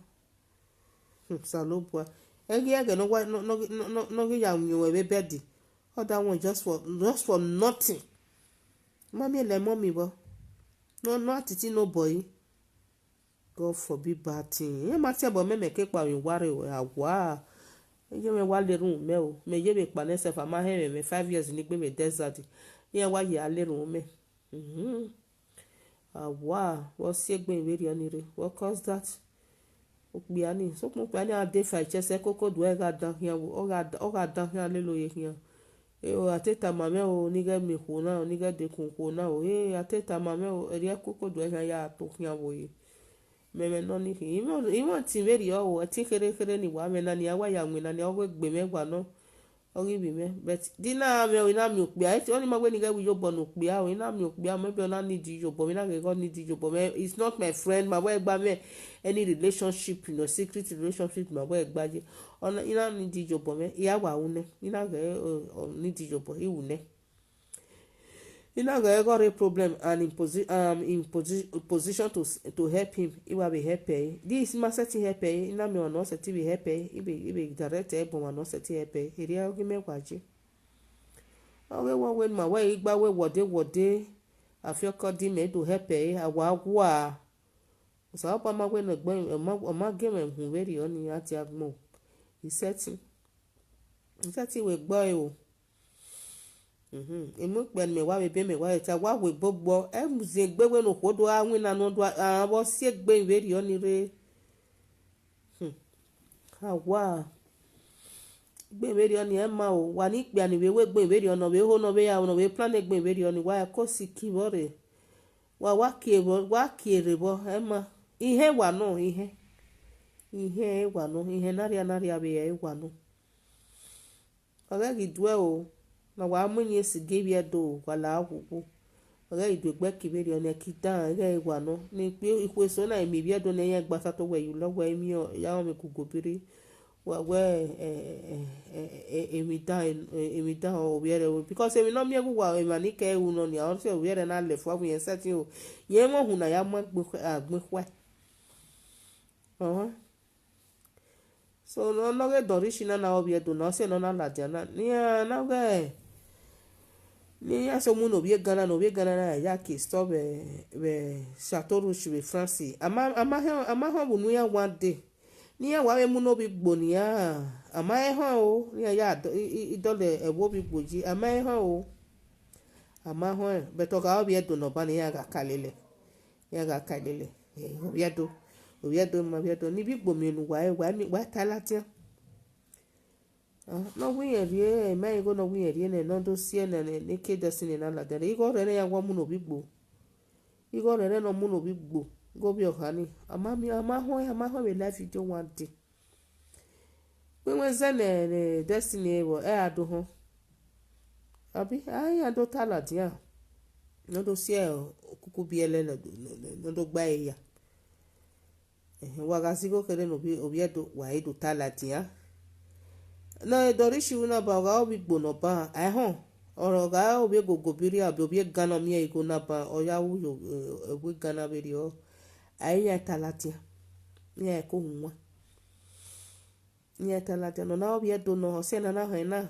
Hmm, Osanobua. Ẹghẹ ẹghẹ ne ọ wa, ne, ne, ne, ne, ne ọ ghi ya winna ruẹ vbe bed. Ọ da wọn just for, just for nothing. Ma miẹn lẹ mummy vbọ. Ne ọ, ne ọ titi ne obọ ẹre. God forbid bad thing. Iran ma tie ẹbọ mẹ, mẹ ke kpa emwi uwa rre o, a wa. Iye mwẹ wa la erhunmwu mẹ o. Mẹ ye vbe kpa nẹ sef, a ma họn ẹmwẹ mwẹ five years ni gbe vbe desert. Iran wa ye a la erhunmwu mẹ. Mhm. A wa, vbe ọ si egbe vberriọ ni rre. What cause that? Okpia ni, sokpan okpia ni a de fa ẹchẹ sẹ, koko do ẹre gha dan khian vbo, ọ gha, ọ gha dan khian lele oye khian. E o, a te tama mwẹ o, ne I ghẹ miẹn okhuo na o, ne I ghẹ dekun okhuo na o. E, a te tama mwẹ o, erriọ koko do ẹre khian ya to khian vbo ye. Mẹ, mẹ nọ ni khin. I mwẹ, I mwẹ ọtẹn vberriọ o, ọtẹn kherhe kherhe ni wa mwẹ na, ne I wa ya winna ni, ọ ghi gbe mwẹ wa nọ. Ọ ghi vbi mwẹ, but di na mwẹ o, I na miẹn okpia, ọnii ma wẹ ne I ghẹ ru iyobọ ne okpia o, I na miẹn okpia, maybe ọ na need iyobọ mwẹ, I na ghẹ ghe ọ need iyobọ mwẹ, it's not my friend, ma wẹ gba mwẹ any relationship, you know, secret relationship, ma wẹ gba ye, ọ na, I na need iyobọ mwẹ, I ya wa ru nẹ, I na ghẹ, ọ, ọ need iyobọ, I ru nẹ. I na ghẹ ghe ọ rre problem and in posi-, um, in posi-, position to s-, to help him, I wa vbe help ẹre. This ma sẹtin help ẹre, I na miẹn ọmwa ne ọ sẹtin vbe help ẹre, I vbe, I vbe direct ẹre bu ọmwa ne ọ sẹtin help ẹre. Erriọ ọ ghi mẹ wa ye. Ọ ghe wẹ, wẹ ne ima wẹ ghi gba wẹ wọde wọde, afiọkọ di mẹ do help ẹre, a wa wa. Osanobua ma wẹ ne ẹgbẹe, ọ ma, ọ ma gie mwẹ uhunmwu vberriọ ni, a dia agbọn. I sẹtin. I sẹtin wẹ gbe ọre o. Mhm. Emwi okpia ne imẹ wa vbe ebe, mẹ wa vbe ta, wa hu egbe ogbọ. Ẹ mu zin egbe wẹ ne okhuo do gha winna ne ọ do gha vbe ọ si egbe vberriọ ni rre. Hmm. A wa. Egbe vberriọ ni ẹ ma o. Wa ne ikpia ni vbe ru egbe vberriọ, ne ọ vbe ho, ne ọ vbe ya, ne ọ vbe plan egbe vberriọ ni, wa ẹko si ki vbọ rre. Wa, wa kie vbọ, wa kie rre vbọ, ẹ ma. Ihẹn wa nọ, ihẹn. Ihẹn wa nọ, ihẹn ne a rhia, ne a rhia vbe ẹre wa nọ. Ọ ghẹ ghi duẹ o, ne wa mu eni esi gie ivbi Ẹdo, wa la ghwoghwo. Ọ ghẹ ghi do egbe ki vberriọ ni, ẹki dan, ghẹ wa nọ. Ne ikpia, ikhuo eso na, emi ivbi Ẹdo ne iran gba sato wẹ ye ulọ, wẹ emiọ ya rọnmwẹ egugu obirri. Wa wẹ, eh, eh, eh, eh, emwi dan, eh, emwi dan ovbi ẹre ru, because emwi ne ọ miẹn ghe uwa, emwa ni ke ru nọ nia, ọ sẹ ovbi ẹre na lẹ fua vbe irẹn sẹtin o. Irẹn mwẹ uhunmwu ne a ya mu agbọn khuẹ, agbọn khuẹ. Ọhọn. So, ne ọ, ne ọ ghe Dorishi na, ne ovbi Ẹdo na, ọ sẹ ne ọ na ladian na. Ne iran na ghẹ, ne iran so mu ne ovbi Egana, ne ovbi Egana na ya ke stop vbe, vbe Chateau Rouge vbe France. A ma, a ma họn, a ma họn vbe unu iran one day. Ne iran wa vbe mu ne ovbi Igbo nian, a ma rẹn họn o, ne iran ya dọ-, i, i, i dọlọ ẹvbo ovbi Igbo yi, a ma rẹn họn o. A ma họn ẹn, but ọ gha re ovbi Ẹdo ne ọ ban ne iran gha ka lele. Iran gha ka lele. Eh, ovbi Ẹdo, ovbi Ẹdo ma ovbi Ẹdo. Ne ivbi Igbo miẹn ne uwa re, wa mi, wa ta ladian. Ah, ne ọ wẹ irẹn rhie, ma igho ne ọ wẹ irẹn rhie nẹ, ne ọ do si ẹe nẹ, ne, ne ke Destiny na ladian. Igho rẹ nẹ ya wa mu ne ovbi Igbo. Igho rẹ nẹ ne ọ mu ne ovbi Igbo. Igho vbe ọha ni. A ma miẹn, a ma họn, a ma họn vbe live video one day. Wẹwẹ zẹ ne, ne Destiny vbọ, ẹ a do họn. Abi, a iran do ta ladian. Ne ọ do si ẹe okuku biẹlẹ ne ọ do, ne, ne, ne ọ do gba ẹre ya. Ẹhẹn, wa gha zẹ igho kherhe ne ovbi, ovbi Ẹdo, wa i do ta ladian. Ne Dorishi ru na ba, ọ gha re ovbi Igbo ne ọ ba, a i họn. Ọ gha re ovbi Egogo birria, ovbi Egana miẹn igho na ba, ọ ya ru yo, eh, ovbi Egana vberriọ. A iran ta ladian. Iran ko hu wan. Iran ta ladian, ne ọ na re ovbi Ẹdo nọ, ọ sẹ ne a na họn ẹn na.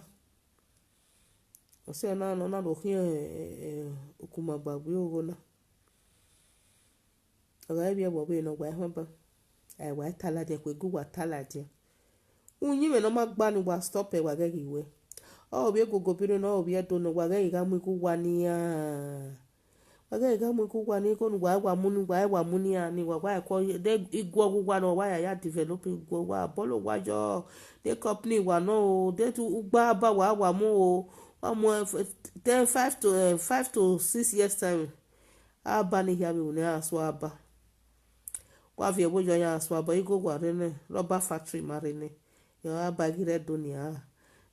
Ọ sẹ ne ọ na, ne ọ na do khian, eh, eh, ukumagba gbe ogho na. Ọ gha vbiẹ vbe ọ vbe ne ọ wa i họn ban. A i wa i ta ladian, khuẹ gu wa ta ladian. Uyinmwẹ ne ọ ma gba ni, wa stop ẹe, wa ghẹ ghi wẹ. Ọ ovbi Egogo birria nọ, ọ ovbi Ẹdo nọ, wa ghẹ ghi gha mu igho uwa nian. Ẹghẹ gha mu igho uwa ni, igho ne uwa wa mu ni, uwa wa mu ni iran ni, wa wa ẹkọ de igho ọghe uwa nọ, wa ya ya develop igho uwa, bọlọ uwa yọ, de company wa nọ o, de tu ugba ba wa wa mu o, wa mu eh, f- ten, five to eh, five to six years time, a ba ni hia vbe unu a so a ba. Wa viọ ẹvbo yọ ya so a ba, igho wa rre nẹ, rubber factory ma rre nẹ, ya ba ghi rre do nia,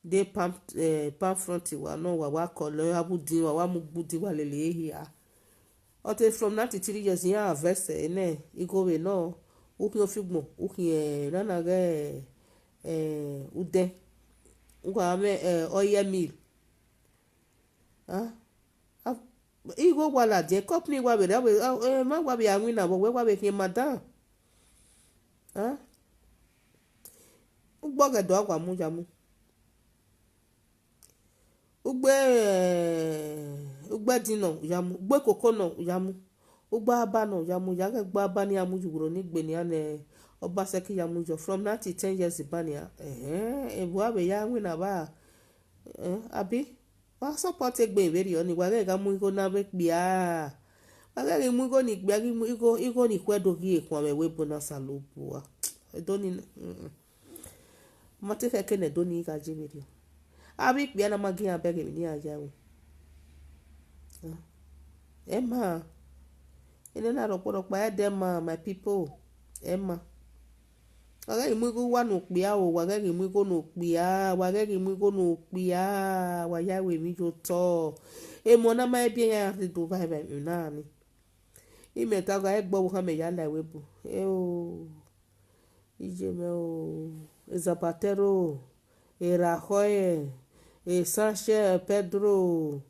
de palm eh, palm front wa nọ, wa wa kọlọ, wa wa udin, wa wa mu gbe udin wa lele hia. Ọ te from ninety three years iran harvest ẹre nẹ, igho vbe nọ, u khian ofigbọn, u khian nana ghẹ eh, udẹn, u gha mwẹ eh, oil mill. Ah, ah, igho wa ladian, company wa vbe rre, a vbe- a- eh, ma wa vbe a winna vbe wẹ wa vbe khian madam. Ah, ugbo ọghẹdẹ wa mu ya mu. Ugbe ugbe ẹdin nọ ya mu, ugbe koko nọ ya mu, ugbe aba nọ ya mu, ya ghẹ ugbe aba ne iran mu ye uwuro ni gbe nian nẹ, Ọbasẹki ya mu yọ from now till ten years ba nian. Ẹhẹn, evba vbe ya winna vba. Abi wa support egbe vberriọ ni, wa ghẹ gha mu igho na vbe kpia. Wa ghẹ ghi mu igho ni kpia, ghi mu igho igho ni khuẹ do ghi khuan vbe ẹvbo ebo na Osanobua. Edo ni, mm, ma te khẹke ne Edo ni gha ye vberriọ. Avbe ikpia na ma gi iran bẹghe emwi ne iran ya ẹvbo. Ẹ ma, enena rhọkpọrhọkpa ẹdẹ ma, my people, ẹ ma. Wa ghẹ ghi mu igho uwa ne okpia o, wa ghẹ ghi mu igho ne okpia, wa ghẹ ghi mu igho ne okpia, wa ya ru emwi ye otọ. Emọ na ma biẹ iran rhie do vba evba emwi na ni. Imẹ ta gha ẹgbẹ ọvbokhan mẹ ya la ẹvbo ebo. Eo. Iye mwẹ o, Zapatero, Rajoy, Sánchez, Pedro,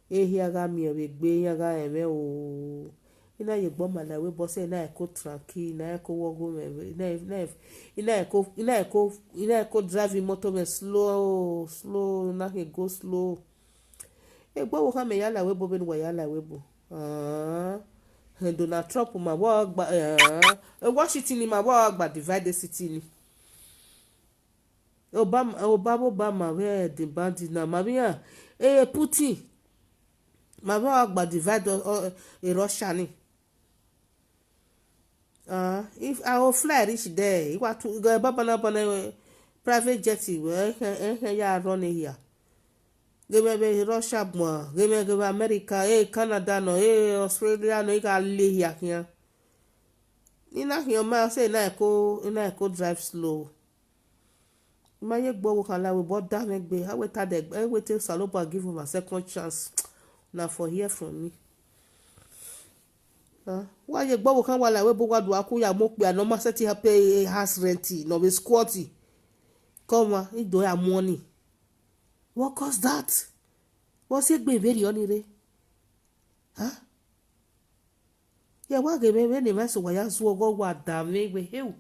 ehia gha miẹn vbe egbe iran gha rẹn mwẹ o. I na ye egbe ọma la ẹvbo ebo sẹ, I na ẹko tranquille, I na ẹko wọ ọghomwẹ, I na ẹko, I na ẹko, I na ẹko drive imoto mwẹ slow slow, I na khin go slow. Egbe ọvbokhan mẹ ya la ẹvbo ebo vbene uwa ya la ẹvbo ebo. Donald Trump ma vbe gba, Washington ma vbe gba divide city ni. Obama, Obama, Obama vbe demand na ma vbe iran, Putin ma vbe gba divide Russia ni. Ah, if I will fly reach there, I wa tu ghe baba na bana private jet, ẹkhan ya rọ ne ehia. Ghe mwẹ vbe Russia gbuan, ghe mwẹ ghe vbe America, e Canada nọ, e Australia nọ, I gha le ehia khian. I na khian ọma sẹ, I na ẹko, I na ẹko drive slow. I ma ye egbe ọvbokhan la ẹvbo ebo, ọ da mwẹ egbe, a wẹ ta dẹ, ẹ wẹ te Osanobua give una second chance, una for hear from me. Wa ye egbe ọvbokhan wa la ẹvbo ebo, wa do a ku ya mu okpia ne ọ ma sẹtin pay house rent ne ọ vbe squat. Ke ọmwa I do ya muọn ni. What cause that? Vbe ọ si egbe vberriọ ni rre? Ya wa ghe mwẹ vbene emwa eso wa ya zuọ ọghọ, wa da mwẹ wẹ, heu,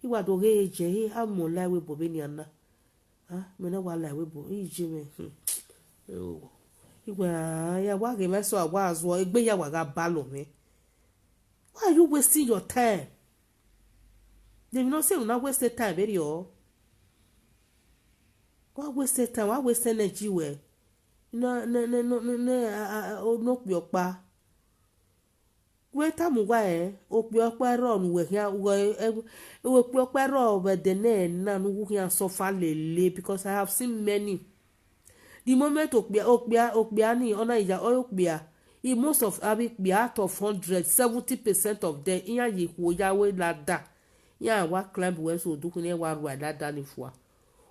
I wa do ghe ye a mu la ẹvbo ebo vbenian na. Mẹ na wa la ẹvbo ebo, iye mwẹ. Iwẹ, ya wa ghe emwa eso a wa zuọ, egbe ya wa gha balọ mwẹ. Why are you wasting your time? De emwi ne ọ sẹ emwi na waste time vberriọ? Wa waste time, wa waste energy wẹ. Ne okpia ọkpa. Wẹ tama uwa rẹn, okpia ọkpa rrọọ ne uwẹ khian, okpia ọkpa rrọọ vbe ẹdẹ nẹ na ne uwu khian suffer lele, because I have seen many. The moment okpia, okpia, okpia ni, ọ na ya, ọ okpia. Most of avbe ikpia, out of hundred, seventy percent of them, iran ye ikhuo ya ru ladder. Iran wa climb wẹ so, do khin iran wa rua ladder ni fua.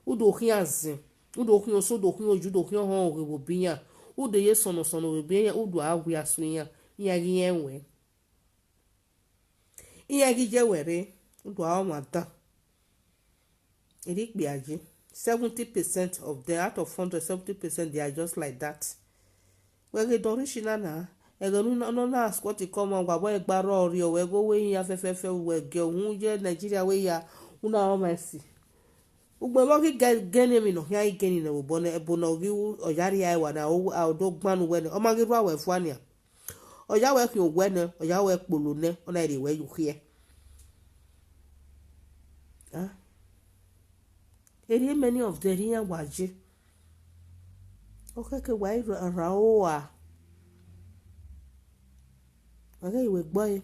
U do khian zẹn, u do khian oso, u do khian oyu, u do khian ohọn ghe vbe obọ iran. U do ye sọnnọ sọnnọ vbe obọ iran, u do a wia so iran, iran ghi rẹn wẹ. Iran ghi ye wẹ rre, u do a ọmwa dan. Erha ikpia ye, seventy percent of them, out of hundred, seventy percent they are just like that. Wẹ ghe dọrọ ishi na na, ẹghẹ ne u na squat ke ọmwa, wa vbe gba rrọọ rriọ, wẹ ghe owẹ iran fẹfẹfẹ, wẹ gie uhunmwu ye Nigeria wẹ ya, u na rẹn ọmwa esi. Ugbẹn vbe ọ ghi gẹ, gẹ ne emwi ne ọ khian ghi gẹ ni nẹ vbe obọ nẹ, ẹbo ne ọ ghi ru, ọ ya rhie ẹre wa na, a do gbannọ uwẹ nẹ, ọ ma ghi rua wẹ fua nian. Ọ ya wẹ khian owẹ nẹ, ọ ya wẹ kpolo nẹ, ọ na rhie wẹ ye ukhiẹ. Erha many of them, erha iran wa ye. Ọ khẹke wa i ra, ra ua. Wa ghẹ ghi wẹ gbe ẹre.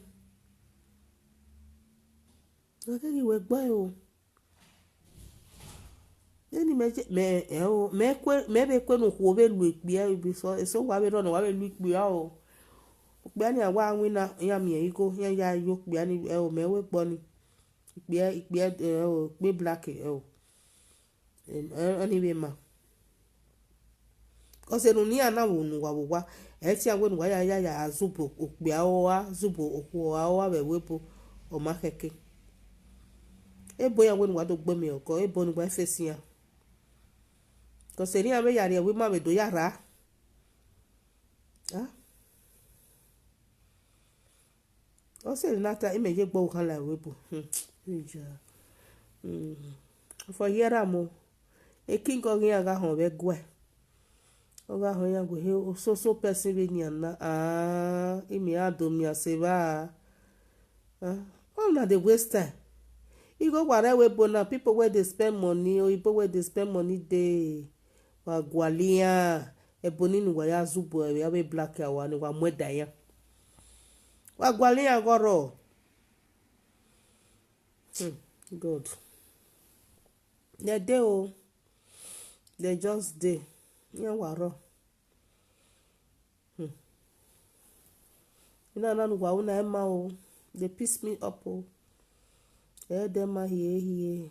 Wa ghẹ ghi wẹ gbe ẹre o. Eni mẹ je, mẹ, ẹ o, mẹ kue, mẹ vbe kue ne okhuo vbe lu ekpia, eso, eso wa vbe rrọọ ne wa vbe lu ikpia o. Okpia ni a wa winna, iran miẹn igho, iran ya ye okpia ni, ẹ o, mẹ wẹ gbe ọnii. Ikpia, ikpia, ẹ o, ikpia black, ẹ o. Em, ẹ, ọnii vbe ma. Cause enu ne iran na vbe unu uwa vbe owa, ẹ i tie iran wẹ ne uwa ya, ya, ya zubọ okpia ua, zubọ okhuo ua vbe ẹvbo ebo, ọ ma khẹke. Ebo iran wẹ ne uwa do gbe miẹn ọkọ, ebo ne uwa face iran. Cause erriọ iran vbe ya rrie ẹvbo ima vbe do ya rra. Ah. Ọ sẹ ne a ta, imẹ ye gbe ọvbokhan la ẹvbo ebo. Hmm. Eja. Hmm. For here am o. E king ọ ghi iran gha họn vbe ẹguae. Ọ gha họn iran wẹ he, so so person vbe nian na. Ah, imẹ a do miẹn ẹse evba. Ah, why una dey waste time? Igho wa rre ẹvbo ebo na, people wey dey spend money, oyibo wey dey spend money dey. Wa gualọ iran, ẹbo nii ne uwa ya zubọ ẹre, avbe black awa ni wa muẹn da iran. Wa gualọ iran ghe ọrọre. Hmm, God. They dey o. They just dey. Iran wa rrọọ. Hmm. Ina na ne uwa ru na, ẹ ma o. They piss me up o. Ẹ dẹ ma hie hie.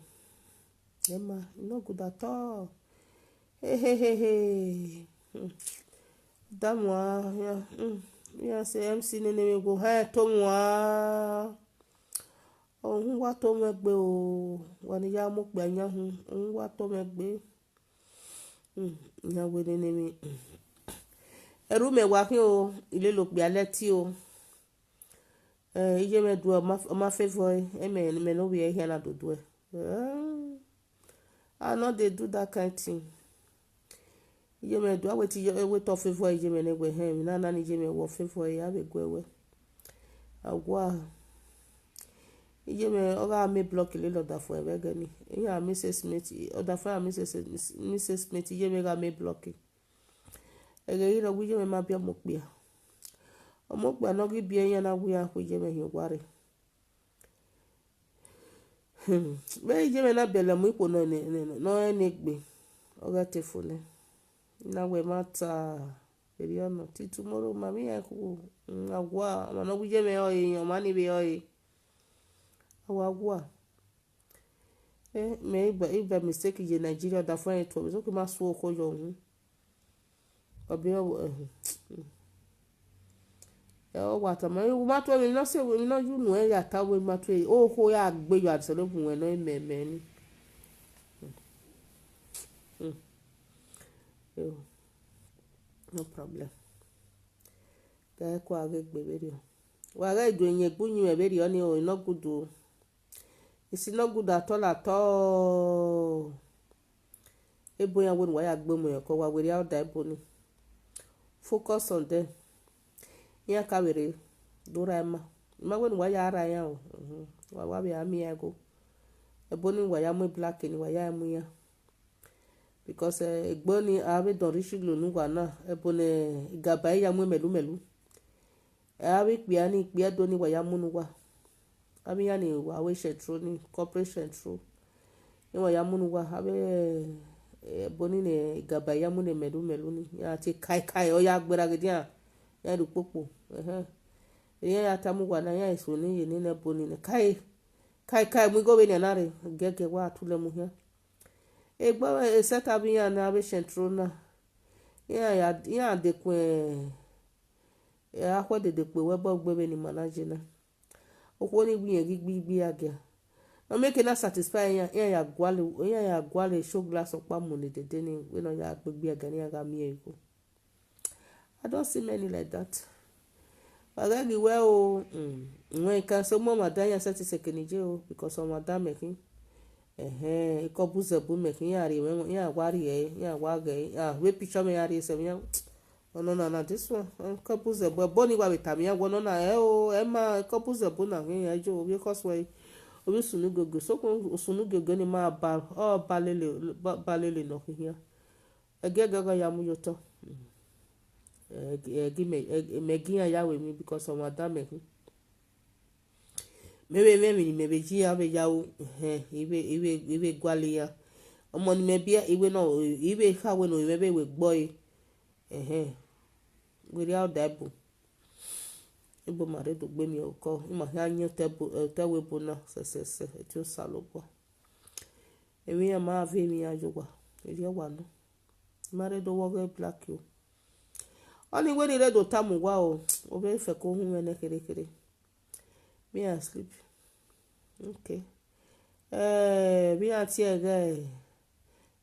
Ẹ ma, e no good at all. Hehehehe. Hmm. Damu a, ya, hmm. Ya sẹ M C nene vbe gho, hẹ, to mu a. Ohun wa to mwẹ gbe o, wa ne I ya mu okpia yan hun, ohun wa to mwẹ gbe. Hmm, iran wẹ nene emwi. Ẹre u mẹ wa khian o, I lele okpia lẹti o. Eh, iye mwẹ duẹ, ọ ma, ọ ma favor ẹre, ẹmẹ, mẹ ne ovbi ẹre hia na do duẹ. Eh, I no dey do that kind thing. Iye mwẹ do, a wẹ te iye, wẹ te ọ favor iye mwẹ nẹ wẹ hẹn, emwi na na ne iye mwẹ wẹ ọ favor ẹre, a vbe guẹ wẹ. A wa. Iye mwẹ, ọ gha mẹ block lele ọdafẹn vbe ẹghẹ ni. Iran missus Smith, ọdafẹn iran missus, missus Smith, iye mwẹ gha mẹ block. Ẹghẹ ghi rhọgbe iye mwẹ ma biẹ ọmọ okpia. Ọmọ okpia ne ọ ghi biẹ iran na wẹ iran khu iye mwẹ hin owa rre. Hmm. Vbe iye mwẹ na bẹlẹ mu ikhuo nọ nẹ, nọ, nọ, nọ rẹn ne egbe, ọ ghẹ te fo nẹ. Na wẹ ma ta, erriọ nọ, till tomorrow ma vbe iran khu, hmm, a wa, ọmwa ne ọ wu iye mwẹ ọre, ọmwa ni vbe ọre. A wa wa. Eh, mẹ i ba, i ba mistake ye Nigeria, ọdafẹn ẹre tuẹ, so ke ma su okhuo yọ uhunmwu. Ọ be ọ, eh, hmm. Ẹ, ọ wa tama, u ma tu emwi ne ọ sẹ, emwi ne ọ ye unu ẹre ya ta, wẹ ma tu, okhuo ya gbe yọ, a sẹ ne gu wẹ nọ, mẹ, mẹ ni. Hmm. Hmm. Yo. No problem. Ghẹ kua ghe gbe vberriọ. Wa ghẹ do yin egbe uyinmwẹ vberriọ ni o, e no good o. It's not good at all, at all. Ebo iran wẹ ne uwa ya gbe mu ẹko, wa werriẹ ọda ebo ni. Focus on them. Iran ka vbe rre do ra ima. I ma wẹ ne uwa ya ra iran o. Mhm. Wa, wa vbe a miẹn iran igho. Ebo ni wa ya mu black ni wa ya mu iran. Because, eh, egbe ni a vbe dọn rich lo ne uwa na, ebo ne igaba ya mu mẹlu mẹlu. Ẹ, avbe ikpia ni, ikpia Ẹdo ni wa ya mu ne uwa. Avbe iran ni wa ru central ni, corporate central. Iran wa ya mu ne uwa, avbe, eh, ebo ni ne igaba ya mu ne mẹlu mẹlu ni. Iran tie kai kai, ọ ya gberra ghe dian, iran rhie ukpokpo. Ẹhẹn. Iran ya tama uwa na, iran eso ni ye ni nẹ ebo ni nẹ. Kai, kai, kai, mu igho vbenian na rre, giẹgiẹ wa tulẹ mu hian. Egbe ẹsẹta vbe iran na, avbe central na, iran ya, iran dekun, eh, akhuẹ dede kpe wẹ ẹbọ gbe vbene ima na ye na. Okhuo ni gbe irẹn ghi gbe igbe ya gia. Ọ miẹn ke na satisfy iran, iran ya gualọ, iran ya gualọ show glass ọkpa mu ne dede ni, vbene ọ ya gbe igbe ya gia ne iran gha miẹn igho. I don't see many like that. Wa ghẹ ghi wẹ o, mm, wẹ I can say ọmwa da iran sẹtin sẹ eke ne I ye o, because ọmwa da mẹ khin. Ẹhẹn, ekọ bu zẹ bu mẹ khin, iran rhie mwẹ, iran wa rhie ẹre, iran wa ghẹ ẹre, iran vbe picture mwẹ, iran rhie sẹ mwẹ, iran, ọnọna na, this one, ekọ bu zẹ bu, ẹbọ ni wa vbe tama iran wẹ ọnọna, ẹ o, ẹ ma, ekọ bu zẹ bu na khin, iran yo, ovbi ekhọe suẹn, ovbi sunu giogie, sokpan sunu giogie ni ma ba, ọ ba lele, ba, ba lele nọ khin khian. Ẹgiẹgiẹ ọ gha ya mu ye otọ. Ẹ gi mẹ, ẹ gi mẹ gi iran ya ru emwi because ọmwa dan mẹ khin. Mẹ vbe mwẹ emwi ne imẹ vbe yi iran vbe ya ru, ẹhẹn, I vbe, I vbe, I vbe gualọ iran. Ọmọ ne imẹ biẹ, I wẹ nọ, I vbe kha wẹ ne ovbi mwẹ vbe wẹ egbe ọre, ẹhẹn, werriẹ ọdọ ebo. Ebo ma rre do gbe miẹn okọ, ima khian yan otọ ebo, otọ ẹvbo ebo na sẹsẹsẹ, ẹtin Osanobua. Emwi iran ma ve emwi iran ye owa, erriọ wa nọ. I ma rre do wẹ ọghe black o. Ọnii wẹ ne I rre do tama uwa o, ovbi Ifẹko uhunmwu mwẹ nẹ kherhe kherhe. Me, I sleep. Okay. Eh, vbe iran tie ẹghẹ,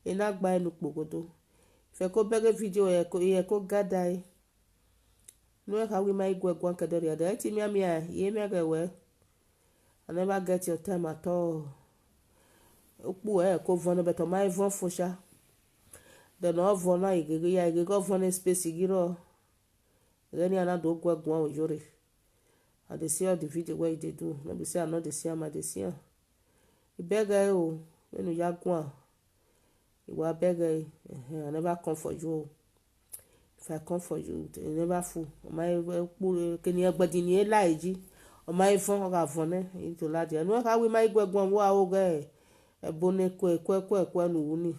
ena gba ẹre ne ukpogodo. Ifẹko bẹghe video, Ifẹko, Ifẹko gada ẹre. Ne uwẹ kha wẹ I ma i gu ẹre guan ke ẹdẹrriọ, ẹdẹ ẹtin mianmian, I i miẹn ẹghẹ wẹ. I never get your time at all. Ukpu ẹre ko vọn nẹ, but ọ ma i vọn fo sha. Then ọ vọn na, I gheghe ya, I gheghe ọ vọn nẹ space ghi rrọọ. Ẹghẹ ne iran na do gu ẹre guan, u yore. I dey see all the video where you dey do. No be say I no dey see am, I dey see am. I bẹghe ẹre o, vbene u ya guan, I wa bẹghe ẹre, ẹhẹn, I never come for you o. If I come for you, I never fool. Ọ ma i vọn, ukpu, kene ẹgbẹdin ni i la yi, ọ ma i vọn, ọ gha vọn nẹ, I do ladian. Ne uwẹ kha wẹ I ma i gu ẹre guan, vbe uwa ghẹ ẹbo ne kue, kue, kue, kue ne u ru ni.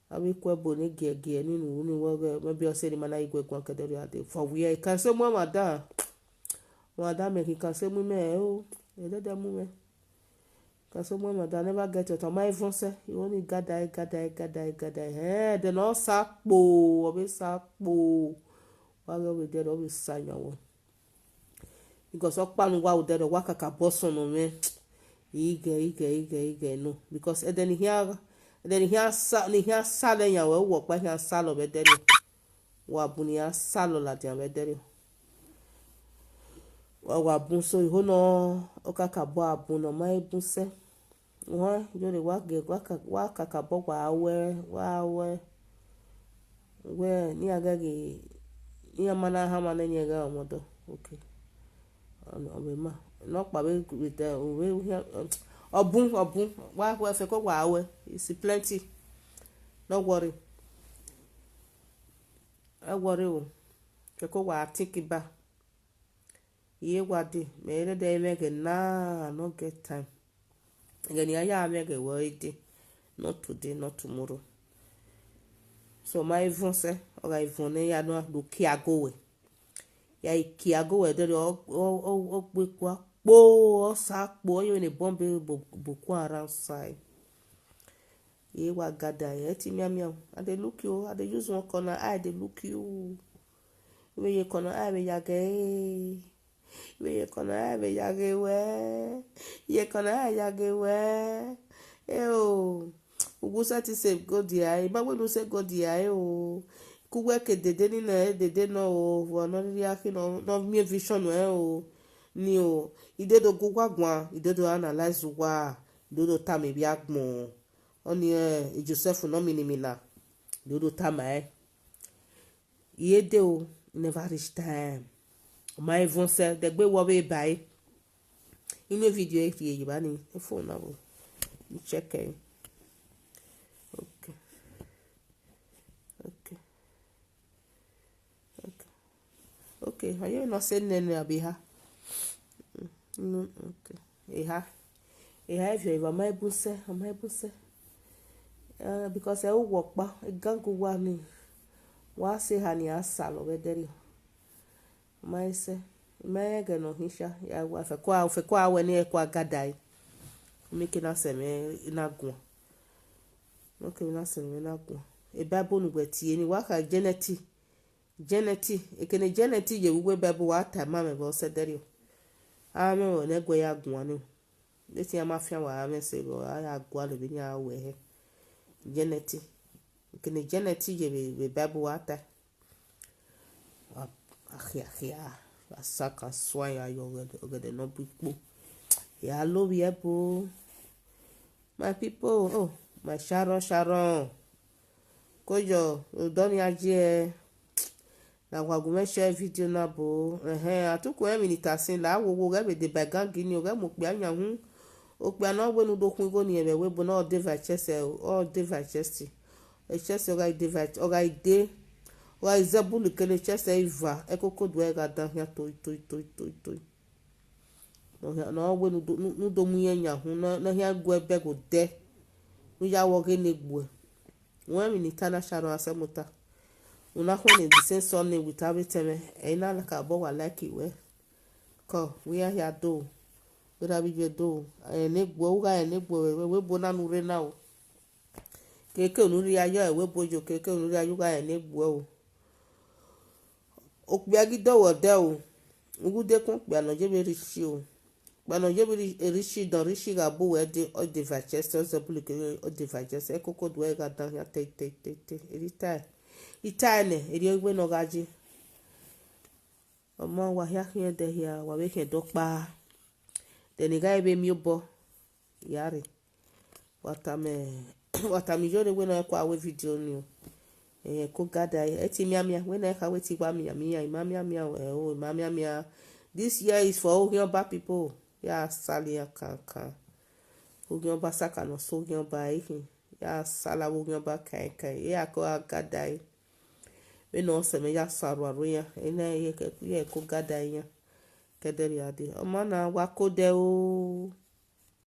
Avbe ikun ẹbo ne giẹgiẹ ni ne u ru ni, wẹ ọghe, maybe ọ sẹ ne ima na i gu ẹre guan ke ẹdẹrriọ, a dẹ vọ wẹ I can say mu ọmwa dan. Ọmwa dan mẹ khin, I can say mu imẹ o, ẹdẹdẹ mu mwẹ. I can say mu ọmwa dan, I never get your time, ọ ma i vọn sẹ, I only gada ẹre, gada ẹre, gada ẹre, gada ẹre. Ẹhẹn, then ọ sa kpoo, ọ vbe sa kpoo. Wa ghe ọ vbe dẹrriọ, ọ vbe sa yan wọ. Because ọkpa ne uwa ru dẹrriọ, wa kakabọ sọnnọ mwẹ. Ighẹ, ighẹ, ighẹ, ighẹ nọ. Because ẹdẹ ne I khian, ẹdẹ ne I khian sa, ne I khian salọ yan wẹ, uwa ọkpa khian salọ vbe ẹdẹrriọ. Wa bun ne iran salọ ladian vbe ẹdẹrriọ. Wa, wa bun so, I ho nọ, ọ kakabọ a bun ne ọ ma i bun sẹ. Wẹ, yore, wa gie, wa ka, wa kakabọ wa wẹ, wa wẹ, wẹ ne iran ghẹ ghi, iran ma na hanmwa nẹ, iran ghẹ ọmọdọ. Okay. Ọ, ọ vbe ma. Nọkpa vbe, vbe te, vbe, ọ bun, ọ bun. Wa wẹ, Ifẹko wa wẹ. It's plenty. No worry. Ẹ worry o. Ifẹko wa think ba. Iye wa dee, mẹ i rre ẹdẹ mwẹ ẹghẹ na, I no get time. Ẹghẹ ne I ya mwẹ ẹghẹ wẹ ọre dee, not today, not tomorrow. So, ọ ma i vọn sẹ, ọ gha i vọn nẹ, ya nọ do kia go wẹ. Ya i kia go wẹ, dẹrriọ, ọ, ọ, ọ, ọ gbe kua kpo, ọ sa kpo, ọ yevbe ne bomb bo, bo kua around side. Iye wa gada ẹre, ẹtin mianmian o. I dey look you, I dey use one corner eye dey look you. Vbe iye corner eye vbe ya ghe ẹre. Vbe iye corner eye vbe ya ghe wẹ. Iye corner eye ya ghe wẹ. Eo. Uwu sẹtin sẹ go dia ẹre. I ma wẹ ne u sẹ go dia ẹre o. Ke uwẹ ke dede ni nẹ, dede nọ o. Vbọ ne ọ rhirhi gha khin nọ, ne ọ miẹn vision ruẹ o. Ni o. I do do gu uwa guan, I do do analyze uwa, I do do tama emwi agbọn. Ọnii, eh, Joseph ne ọ mini mina, I do do tama ẹre. Iye dee o, never reach time. Ọ ma i vọn sẹ, dẹgbe wẹ ọ vbe ba ẹre. Inu video ẹre rhie ye evba ni, phone na vbo. I check ẹre. Okay. Okay. Okay. Okay, ọ yevbe ne ọ sẹ nene a be ha. Mm, okay. Eha. Eha, ivie evba ma i bun sẹ, ọ ma i bun sẹ. Eh, because ẹ i re uwu ọkpa, gang uwa ni, wa sẹ eha ni a salọ vbe ẹdẹrriọ. Ọ ma i sẹ, I ma rẹn ẹghẹ ne ọ khin sha, ya wa Ifẹko a, Ifẹko a wẹ ne I kua gada ẹre. Mieke na sẹ mwẹ na guan. Mieke na sẹ mwẹ na guan. E Bible ne uwẹ tie ni, wa kha Janet. Janet, ekene Janet ye vbe uwu Bible, wa ta ma mwẹ vbe ọ sẹ ẹdẹrriọ. A mwẹ ne ẹguẹ ya guan ni. Esi iran ma fian wa mwẹ sẹ vbe a ya gualọ vbene iran ru ẹre. Janet, ekene Janet ye vbe, vbe Bible, wa ta. Wa, akhia, akhia, wa sa kan sua ya yọ ọgẹdẹ, ọgẹdẹ ne ọ bu ikpo. Ya lo vbe ẹbo. My people, oh, my Sharon, Sharon. Koyọ, odọ ni a ye, na wa gu mwẹ share video na bo. Ẹhẹn, a tu ku ẹmwẹ ni ta sin la, wo, wo, ghẹ vbe deba gang ni, ọ ghẹ mu okpia yan hu. Okpia ne ọ wẹ ne u do khuan igho ni ẹmwẹ wẹ ebo na, ọ de va chest, ọ de va chest. Chest ọ gha de va, ọ gha de. Wa zẹ bulu kele chest ẹre iva, ẹkokodu ẹre gha dan khian toi, toi, toi, toi, toi. Ne ọ khian, ne ọ wẹ ne u do, ne u do mu irẹn yan uhunmwu, ne ọ, ne ọ khian gu ẹbẹ ghe odẹ, ne u ya wẹ ọghe ne egbuẹ. Wẹ emwi ne I ta na sharọ a sẹ mota. U na khuẹnnẹ the same surname with avbe etẹn mwẹ, ẹ i na like obọ wa like wẹ. Kọ, wẹ iran hia do, wẹ erha vbe iye do, ẹ ne egbuẹ, u gha rẹn ne egbuẹ, wẹ, wẹ ebo na ne u rre na o. Keke unu rhia yọ ẹvbo ebo yo, keke unu rhia ye u gha rẹn ne egbuẹ o. Okpia ghi dọwẹ ọdẹ o, ughudekun okpia ne ọ ye vbe rre ishi o. Okpia ne ọ ye vbe rre ishi, dọn rre ishi gha bu wẹ de, ọ de va chest, ọ zẹ bulu kele, ọ de va chest, ẹkokodu ẹre gha dan khian te, te, te, te, erriọ I tae, I tae nẹ, erriọ vbene ọ gha ye. Ọmọ, wa hia khian ẹdẹ hia, wa vbe khian ẹdẹ ọkpa. Then I gha vbe miẹn obọ ya rre. Wa tama, wa tama Iyore wẹ ne ọ kua wẹ video ni o. Ẹko gada ẹre, ẹ ti mianmian, wẹ ne ẹ kha wẹ te I wa mianmian, I ma mianmian o, ẹ o, I ma mianmian. This year is for Oghiọnba people. Ya sala iran kankan. Oghiọnba saka ne ọ sẹ Oghiọnba ẹre khin. Ya sala vbe Oghiọnba kaẹnkaẹn, iran ko gha gada ẹre. Vbene ọ sẹ mwẹ ya sa ruarua iran, ena iran ẹko gada iran. Kẹdẹrriọ dee, ọmọ na wa ko dẹ o.